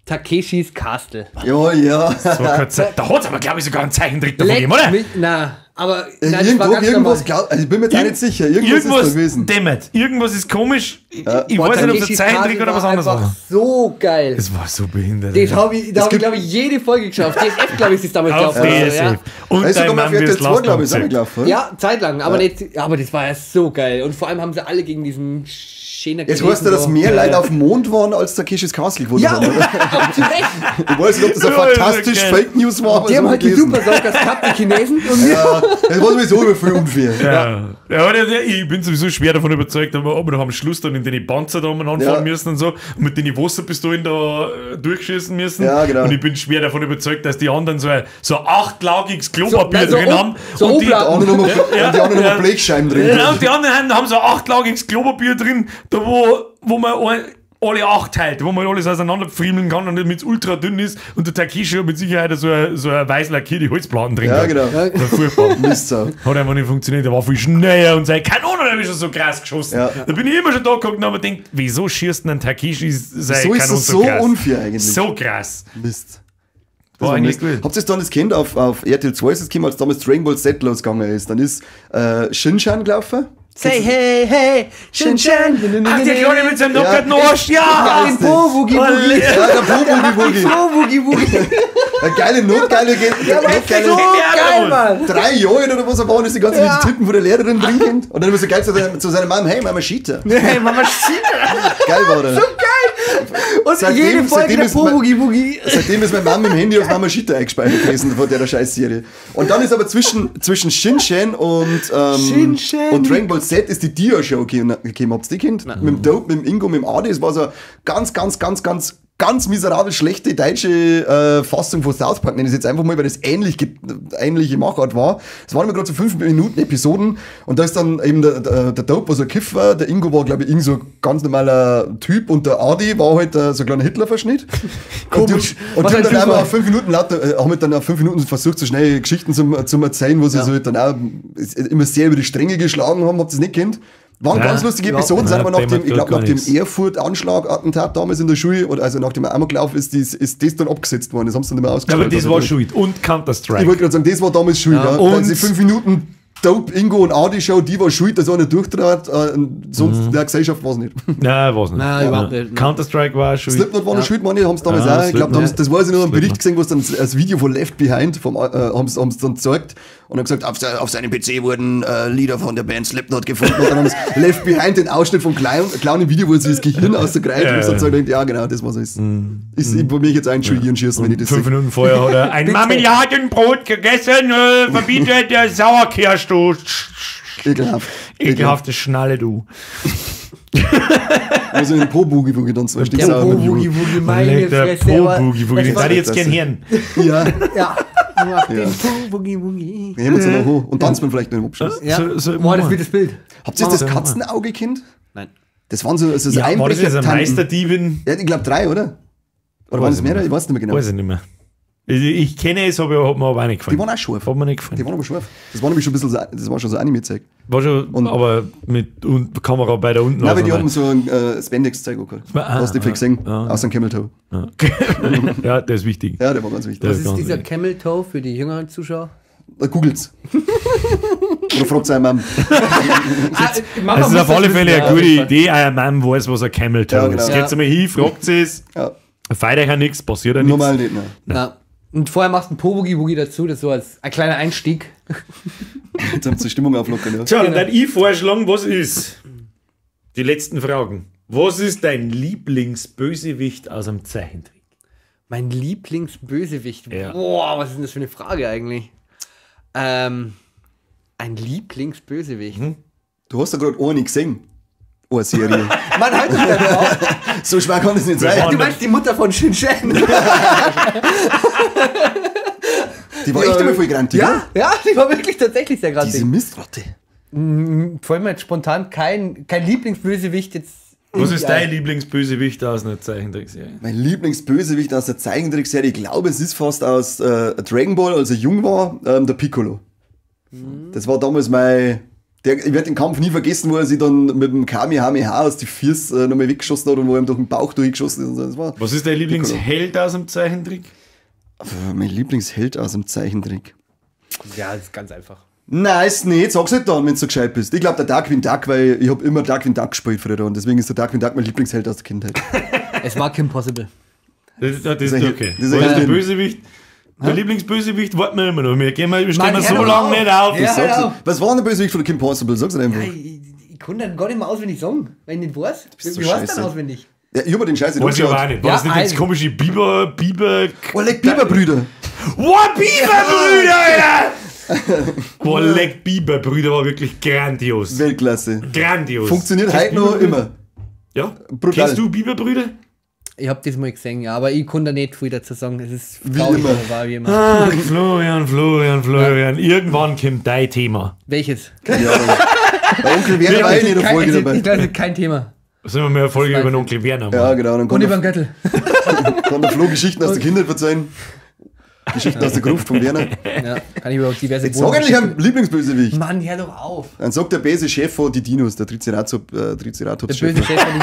Takeshis Castle. Ja, ja. Das war keine Zeit. Da hat es aber, glaube ich, sogar einen Zeichentrick davon Leck gegeben, oder? mich, na, aber nein, das war Irgendwo, ganz irgendwas, normal. glaub, also ich bin mir jetzt auch nicht sicher. Irgendwas, ist da gewesen. Dammit, irgendwas ist komisch. Ich Boah, weiß nicht, ob es ein Takeshis Zeichentrick Castle oder was war anderes einfach war. So geil. Es war so behindert. Das hab ich, da Es habe ich, gibt- glaube ich, jede Folge geschafft. DSF, glaube ich, ist das damals Auf gelaufen. DSF. Ja. Und Da ist dein sogar mal Mann auf RTL wirst 2, glaube ich, ist auch Last gelaufen. oder? Ja, zeitlang, aber, nicht, aber das war ja so geil. Und vor allem haben sie alle gegen diesen Schäner Jetzt weißt du, dass mehr Leute auf dem Mond waren, als Takeshis Castle geworden Ja, sind. und oder? auch zu Recht. Ich weiß nicht, ob das eine Ja, ist fantastisch okay. Fake News war, aber Die das haben hab halt ich die gelesen. Super Soakers gehabt, die Chinesen. Und wir. Ja, das war sowieso immer viel unfair. Ja. Ja, aber ich bin sowieso schwer davon überzeugt, aber ob wir noch am Schluss dann in den Panzer da umeinander Ja. fahren müssen und so und mit den Wasserpistolen da durchschießen müssen. Ja, genau. Und ich bin schwer davon überzeugt, dass die anderen so ein achtlagiges Klopapier So, nein, so drin haben. so und die, Obladen. Die anderen haben Ja, und die anderen ja. haben Blechscheiben drin. Genau, und die anderen haben so ein achtlagiges Klopapier drin, da wo man alle acht teilt, wo man alles auseinanderfriemeln kann und damit es ultra dünn ist. Und der Takeshi hat mit Sicherheit so ein weiß lackierte Holzplatten drin. Ja, gehabt. genau. Das war furchtbar. Mistsau. Hat einfach nicht funktioniert, der war viel schneller und seine Kanone habe ich schon so krass geschossen. Ja. Da bin ich immer schon da geguckt und habe mir gedacht, wieso schießt denn ein Takeshi seine So ist Kanone das so krass? unfair eigentlich. So krass. Mist. War war eigentlich Mist. gut. Habt ihr es dann das kennt auf RTL 2 ist es gekommen, als damals Dragon Ball Z losgegangen ist? Dann ist Shinchan gelaufen. Say hey, hey, Shin Shin. Ach, der Kleine mit seinem Ja. nackerten Arsch, ja! Den Po, Woogie Woogie. Ja, der Po Boogie Woogie. Po, Woogie Woogie. Eine geile, notgeile, notgeile So geil, Mann. 3 Jahre oder was er war und ist die ganze Ja. die Titten von der Lehrerin trinkend. Und dann immer so geil zu seiner Mom, hey Mama Shita. Hey, Mama Shita. Geil war der. So geil. Und Seitdem- jede Folge seitdem der ist Po, mein- Woogie Woogie. Seitdem ist meine Mom im Handy als Mama Shita eingespeichert gewesen von der Scheißserie. Und dann ist aber zwischen Shin-Chan und, Shin-Chan. und Dragon Ball Z ist die Dia-Show gekommen. Habt ihr die kennt? Mit dem Dope, mit dem Ingo, mit dem Adi. Es war so eine ganz, ganz, ganz, ganz, ganz miserabel schlechte deutsche Fassung von South Park, nenne ich es jetzt einfach mal, weil das ähnliche Machart war. Es waren immer gerade so 5 Minuten Episoden und da ist dann eben der Dope war so ein Kiffer, der Ingo war, glaube ich, irgend so ein ganz normaler Typ und der Adi war halt so ein kleiner Hitler-Verschnitt. Komisch. Und Was die ein haben dann Zufall. einmal 5 Minuten lauter, haben halt dann nach 5 Minuten versucht, so schnell Geschichten zum Erzählen, wo sie so halt dann auch immer sehr über die Stränge geschlagen haben, habt ihr das nicht kennt? Waren Ja. ganz lustige Ja. Episoden, sind Ja, aber nach dem dem, hat ich glaube, gar nach dem nichts. Erfurt-Anschlag-Attentat damals in der Schule, oder also nach dem Amoklauf ist, ist das dann abgesetzt worden. Das haben sie dann nicht mehr ausgestrahlt. Aber das war schuld. Und Ich Counter-Strike. wollte gerade sagen, das war damals schuld. Ja. Und- Und diese 5 Minuten Dope, Ingo und Adi Show, die war schuld, dass einer durchtrat, sonst in der Gesellschaft war es nicht. Nein, war's nicht. Nein, überhaupt nicht. Counter-Strike war schuld. Slipknot war noch schuld, manche haben es damals Ja, auch. Ich glaube, Slipknot. das weiß ich noch, einen Bericht Slipknot. gesehen, wo es dann das Video von Left Behind vom, haben sie dann gezeigt und haben gesagt, auf seinem PC wurden Lieder von der Band Slipknot gefunden. Und dann haben sie Left Behind den Ausschnitt vom kleinen Video, wo sie das Gehirn aus der Kreide Ja, und ja. so denkt, ja genau, das was ist. Ist bei mir jetzt ein Schuld schießen, wenn ich das 5 sehe. Minuten vorher hat er ein Marmeladenbrot gegessen, verbietet der Sauerkirsch, du. Ekelhaft. Ekelhafte Schnalle, du. Also in Po-Boogie-Woogie tanzen. Weißt du, Der Po-Boogie-Woogie, meine Der Fresse. Po-Boogie-Woogie, den Das würde ich jetzt gern hören. Ja. Ja. Mach Ja. den Po-Boogie-Woogie. Wir heben uns dann noch hoch und tanzen wir vielleicht noch im Abschluss. Ja. So, Boah, das wird das Bild. Habt ihr das Katzenauge kennt? Nein. Das waren so, also so Ja, war das jetzt ein Einbrecher-Tanten. Meisterdiebin? Ja, ich glaube 3, oder? Oder waren Weiß es ich mehrere? nicht. Ich weiß nicht mehr genau. Weiß ich nicht mehr. Ich kenne es, aber hat mir aber auch nicht gefallen. Die waren auch scharf. Hat mir nicht gefallen. Die waren aber scharf. Das war nämlich schon ein bisschen so, das war schon so Anime-Zeug. War schon, Und- aber mit und Kamera bei der unten. Nein, aber die auseinander. haben so ein Spandex-Zeug auch gehabt. Ah, Hast du viel gesehen? Aus dem Camel Toe. Ja, der ist wichtig. Ja, der war ganz wichtig. Der Was ist ganz dieser wichtig. Camel Toe für die jüngeren Zuschauer? Googelt's. Oder fragt seine Mom. Mama Das ist muss auf alle das Fälle wissen, eine ja. gute Idee. Euer Mann weiß, was ein Camel Toe Ja, genau. ist. Ja. Geht's einmal hin, fragt sie es. Ja. Feiert euch auch nichts, passiert ja nichts. Normal nicht, ne. Na. Und vorher machst du einen Po-Boogie-Woogie dazu, das so als ein kleiner Einstieg. Jetzt haben sie die Stimmung auflockern, ja. Tja, und dann ich vorschlagen, was ist? Die letzten Fragen. Was ist dein Lieblingsbösewicht aus einem Zeichentrick? Mein Lieblingsbösewicht. Ja. Boah, was ist denn das für eine Frage eigentlich? Ein Lieblingsbösewicht. Du hast ja gerade eine gesehen. Eine Serie. Mann, halt dich da drauf. So schwer kann das nicht sein. waren- Du meinst die Mutter von Shin Chan? Die war echt immer voll grantig, Ja, ja, die war wirklich tatsächlich sehr grantig. Diese Mistratte. Vor allem jetzt spontan kein Lieblingsbösewicht jetzt. Was ist dein Lieblingsbösewicht aus einer Zeichentrickserie? Mein Lieblingsbösewicht aus der Zeichentrickserie, ich glaube, es ist fast aus Dragon Ball, als er jung war, der Piccolo. Das war damals mein. Ich werde den Kampf nie vergessen, wo er sich dann mit dem Kamehameha aus die Füße nochmal weggeschossen hat und wo er ihm durch den Bauch durchgeschossen ist. Und so. Das war Was ist dein Lieblingsheld aus dem Zeichentrick? mein Lieblingsheld aus dem Zeichentrick. Ja, das ist ganz einfach. Nein, ist nicht. Sag's halt dann, wenn du so gescheit bist. Ich glaube, der Darkwing Duck, weil ich hab immer Darkwing Duck gespielt früher und deswegen ist der Darkwing Duck mein Lieblingsheld aus der Kindheit. Es war Kim Possible. Das ist ein- okay. das ist Was ein ist der Helden. Bösewicht? Der Lieblingsbösewicht warten wir immer noch. Wir gehen mal, wir stehen Mann, wir hör so doch lange auf. nicht auf. Ja. Sag's hör nicht. auf. Was war denn der Bösewicht von der Kim Possible? Sag's halt einfach. Ich konnte dann gar nicht mehr auswendig sagen, weil ich nicht weiß. bist so Wie heißt scheiße. denn auswendig? Ja, ich hab mir den Scheiß nicht Weiß ich aber auch angeschaut. nicht. War Ja, das nicht das also. komische Biber, Biber... Oh, leck Biberbrüder. Boah, Biberbrüder, Alter! Boah, leck Biberbrüder war wirklich grandios. Weltklasse. Grandios. Funktioniert Kennst heute noch Biberbrüder? immer. Ja. Brutal. Kennst du Biberbrüder? Ich hab das mal gesehen, ja, aber ich konnte da nicht viel dazu sagen. Es ist Wie traurig, immer. aber war wie immer. Ach, Florian, Florian, Florian. Irgendwann kommt dein Thema. Welches? Keine Ahnung. Der Onkel Werner war eh in jeder Kein, Folge also, dabei. ich glaube, kein Thema. Sollen wir mal eine Folge über den Onkel Werner machen? Ja, genau. Dann Und kann über den der, Göttel. kann der Flo Geschichten aus der Kindheit verzeihen. Geschichten aus der Gruft von Werner. Ja, kann ich überhaupt diverse Jetzt sag endlich einen Lieblingsbösewicht. Mann, hör doch auf. Dann sagt der böse Chef von die Dinos, der Triceratops. Der böse Chef von den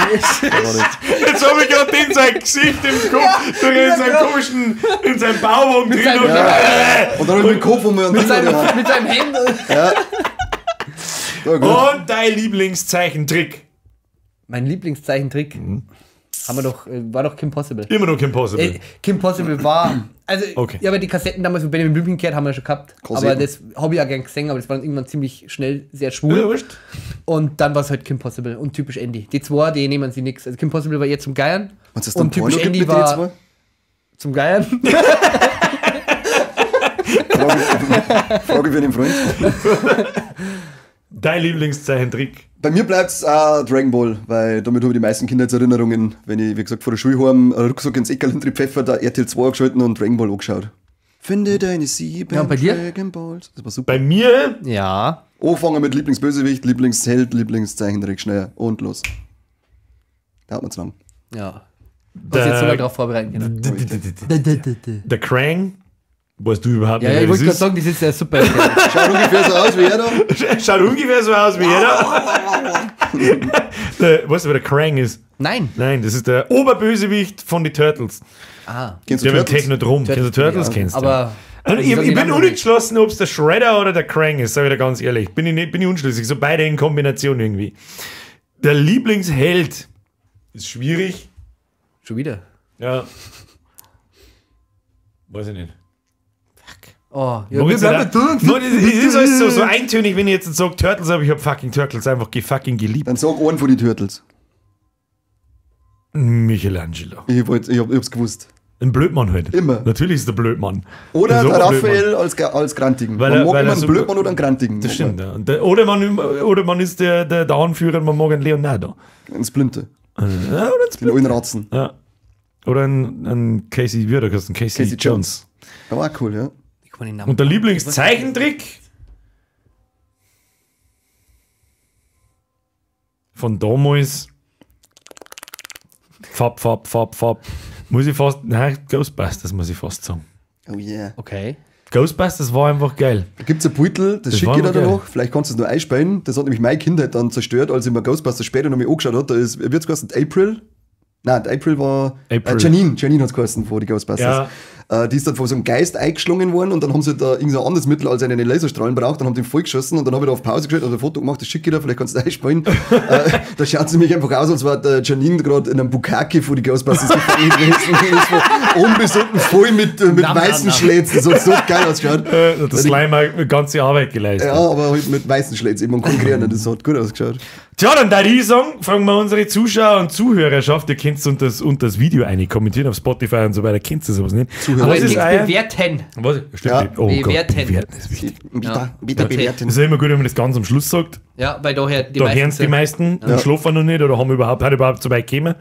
Jetzt habe ich gerade den sein Gesicht im Kopf, durch in seinem komischen, in seinem Bauwagen drin. seinem- Und, Und dann hab ich mit dem Kopf um mir mit seinem, mit seinem Hemd. Ja, gut. und dein Lieblingszeichentrick. Mein Lieblingszeichentrick haben wir doch, war doch Kim Possible. Immer noch Kim Possible. Kim Possible war. Also, Okay. ja, aber die Kassetten damals von Benjamin Blümchen gehört haben wir schon gehabt. Kassetten. Aber das habe ich auch gern gesehen, aber das war dann irgendwann ziemlich schnell sehr schwul. Ja, wurscht. Und dann war es halt Kim Possible und typisch Andy. Die zwei, die nehmen sie nix. Also Kim Possible war eher zum Geiern. Wenn's das dann Und typisch Porno gibt Andy mit den war zwei? zum Geiern. Frage für den Freund. Dein Lieblingszeichentrick. Bei mir bleibt es auch Dragon Ball, weil damit habe ich die meisten Kindheitserinnerungen. Wenn ich, wie gesagt, vor der Schule heim, einen Rucksack ins Eckerl hinter die Pfeffer, da RTL 2 angeschalten und Dragon Ball angeschaut. Finde deine sieben Ja, und bei dir? Dragon Balls. Das war super. Bei mir Ja. Anfangen mit Lieblingsbösewicht, Lieblingsheld, Lieblingszeichentrick, schnell und los. Da hat man zu lang. Ja. Du hast jetzt so lange drauf vorbereiten können. der Krang. Weißt du überhaupt Ja, nicht, ja, ich wer wollte gerade das ist? sagen, das ist ja super. Schaut ungefähr so aus wie er da. Schaut ungefähr so aus wie jeder. Der, weißt du, wer der Krang ist? Nein. Nein, das ist der Oberbösewicht von den Turtles. Ah. Kennst du Der mit dem Turtles? Technodrom. Kennst du Turtles? ja. Kennst du. Aber. Also ich, sag ich den bin Namen unentschlossen, ob es der Shredder oder der Krang ist, sage ich dir ganz ehrlich. Bin ich, nicht, bin ich unschlüssig. So beide in Kombination irgendwie. Der Lieblingsheld ist schwierig. nicht. Schon wieder. Ja. Weiß ich nicht. Oh, ja, Mag wir jetzt bleiben nicht- durch. Nur, Es ist alles so eintönig, wenn ich jetzt sage Turtles, aber ich habe fucking Turtles einfach gefucking geliebt. Dann sag einen von den Turtles. Michelangelo. Ich, wollt, ich, hab, ich hab's gewusst. Ein Blödmann halt. Immer. Natürlich ist der Blödmann. Oder Der der Blödmann. Raphael als Grantigen. Weil Man er- mag weil immer er einen so- Blödmann oder einen Grantigen. Das stimmt, ja. Und oder man ist der Anführer und man mag einen Leonardo. Ein Splinter. Ja, oder ein Den alten Ratzen. Ja. Oder ein Casey, wie hat er geheißen? Casey Casey Jones. Jones. Der war auch cool, ja. Ich kann den Namen. Und der Lieblingszeichentrick von damals. Fab, fab, fab, fab. Muss ich fast. Nein, Ghostbusters muss ich fast sagen. Oh yeah. Okay. Ghostbusters war einfach geil. Da gibt es ein Beutel, das schicke war ich dir geil. noch. Vielleicht kannst du es nur einspielen. Das hat nämlich meine Kindheit dann zerstört, als ich mir Ghostbusters später noch mal angeschaut habe. Da ist, wird's geheißen, April? Nein, die April war. April. Janine hat's geheißen vor die Ghostbusters. Ja. Die ist dann von so einem Geist eingeschlungen worden und dann haben sie da irgend so ein anderes Mittel als einen Laserstrahlen braucht, dann haben die ihn vollgeschossen und dann habe ich da auf Pause gestellt und ein Foto gemacht, das schicke ich dir, vielleicht kannst du das einspielen. Da schaut sie mich einfach aus, als war der Janine gerade in einem Bukkake vor die Ghostbusters gefangen gewesen. Das war oben bis unten voll mit Nam, weißen nam, nam. Schlätzen. Das hat so geil ausgeschaut. Hat der Slime eine ganze Arbeit geleistet. Ja, aber halt mit weißen Schlätzen eben und konkurrieren, das hat gut ausgeschaut. Tja, dann darf ich sagen, fragen wir unsere Zuschauer und Zuhörerschaft, ihr könnt unter das Video eine kommentieren auf Spotify und so weiter, kennt ihr sowas nicht. Zuhörer. Aber Was ich ist euer? bewerten. Was? Stimmt, Ja. oh Gott, Bewerten. bewerten ist wichtig. Bitte, bitte bewerten. Das ist ja immer gut, wenn man das ganz am Schluss sagt. Ja, weil daher die Da meisten hören die sind- meisten und schlafen noch nicht oder haben überhaupt, hat überhaupt so weit gekommen.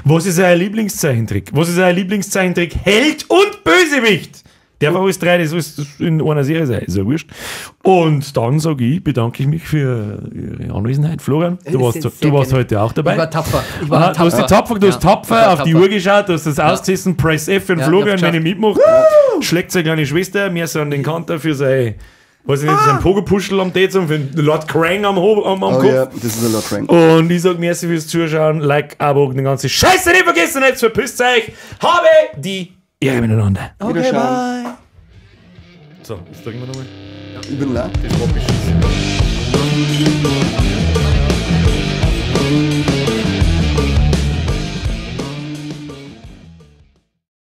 Was ist euer Lieblingszeichentrick? Was ist euer Lieblingszeichentrick? Held und Bösewicht! Der war alles drei, das alles in einer Serie sein, ist ja wurscht. Und dann sage ich, bedanke ich mich für Ihre Anwesenheit. Florian, du warst, sehr du warst gerne. heute auch dabei. Ich war tapfer. Ich war Ah, du hast die tapfer, du hast Ja, tapfer ich war auf die tapfer. Uhr geschaut, du hast das ausgesessen, Press F für den Ja, Florian, ich hab's wenn ich mitmache. Schlägt seine kleine Schwester, wir sind den Kanter für sein, weiß ich nicht, sein Pogo-Puschel am Tee, für den Lord Krang am Oh Kopf. ja, das ist ein Lord Crank. Und ich sag merci fürs Zuschauen, Like, Abo, den ganzen Scheiße nicht vergessen, jetzt verpisst euch. Habe die Ehre miteinander. Okay, Wiederschauen. bye. So, jetzt drücken wir nochmal. Ich bin leer. Das war beschissen.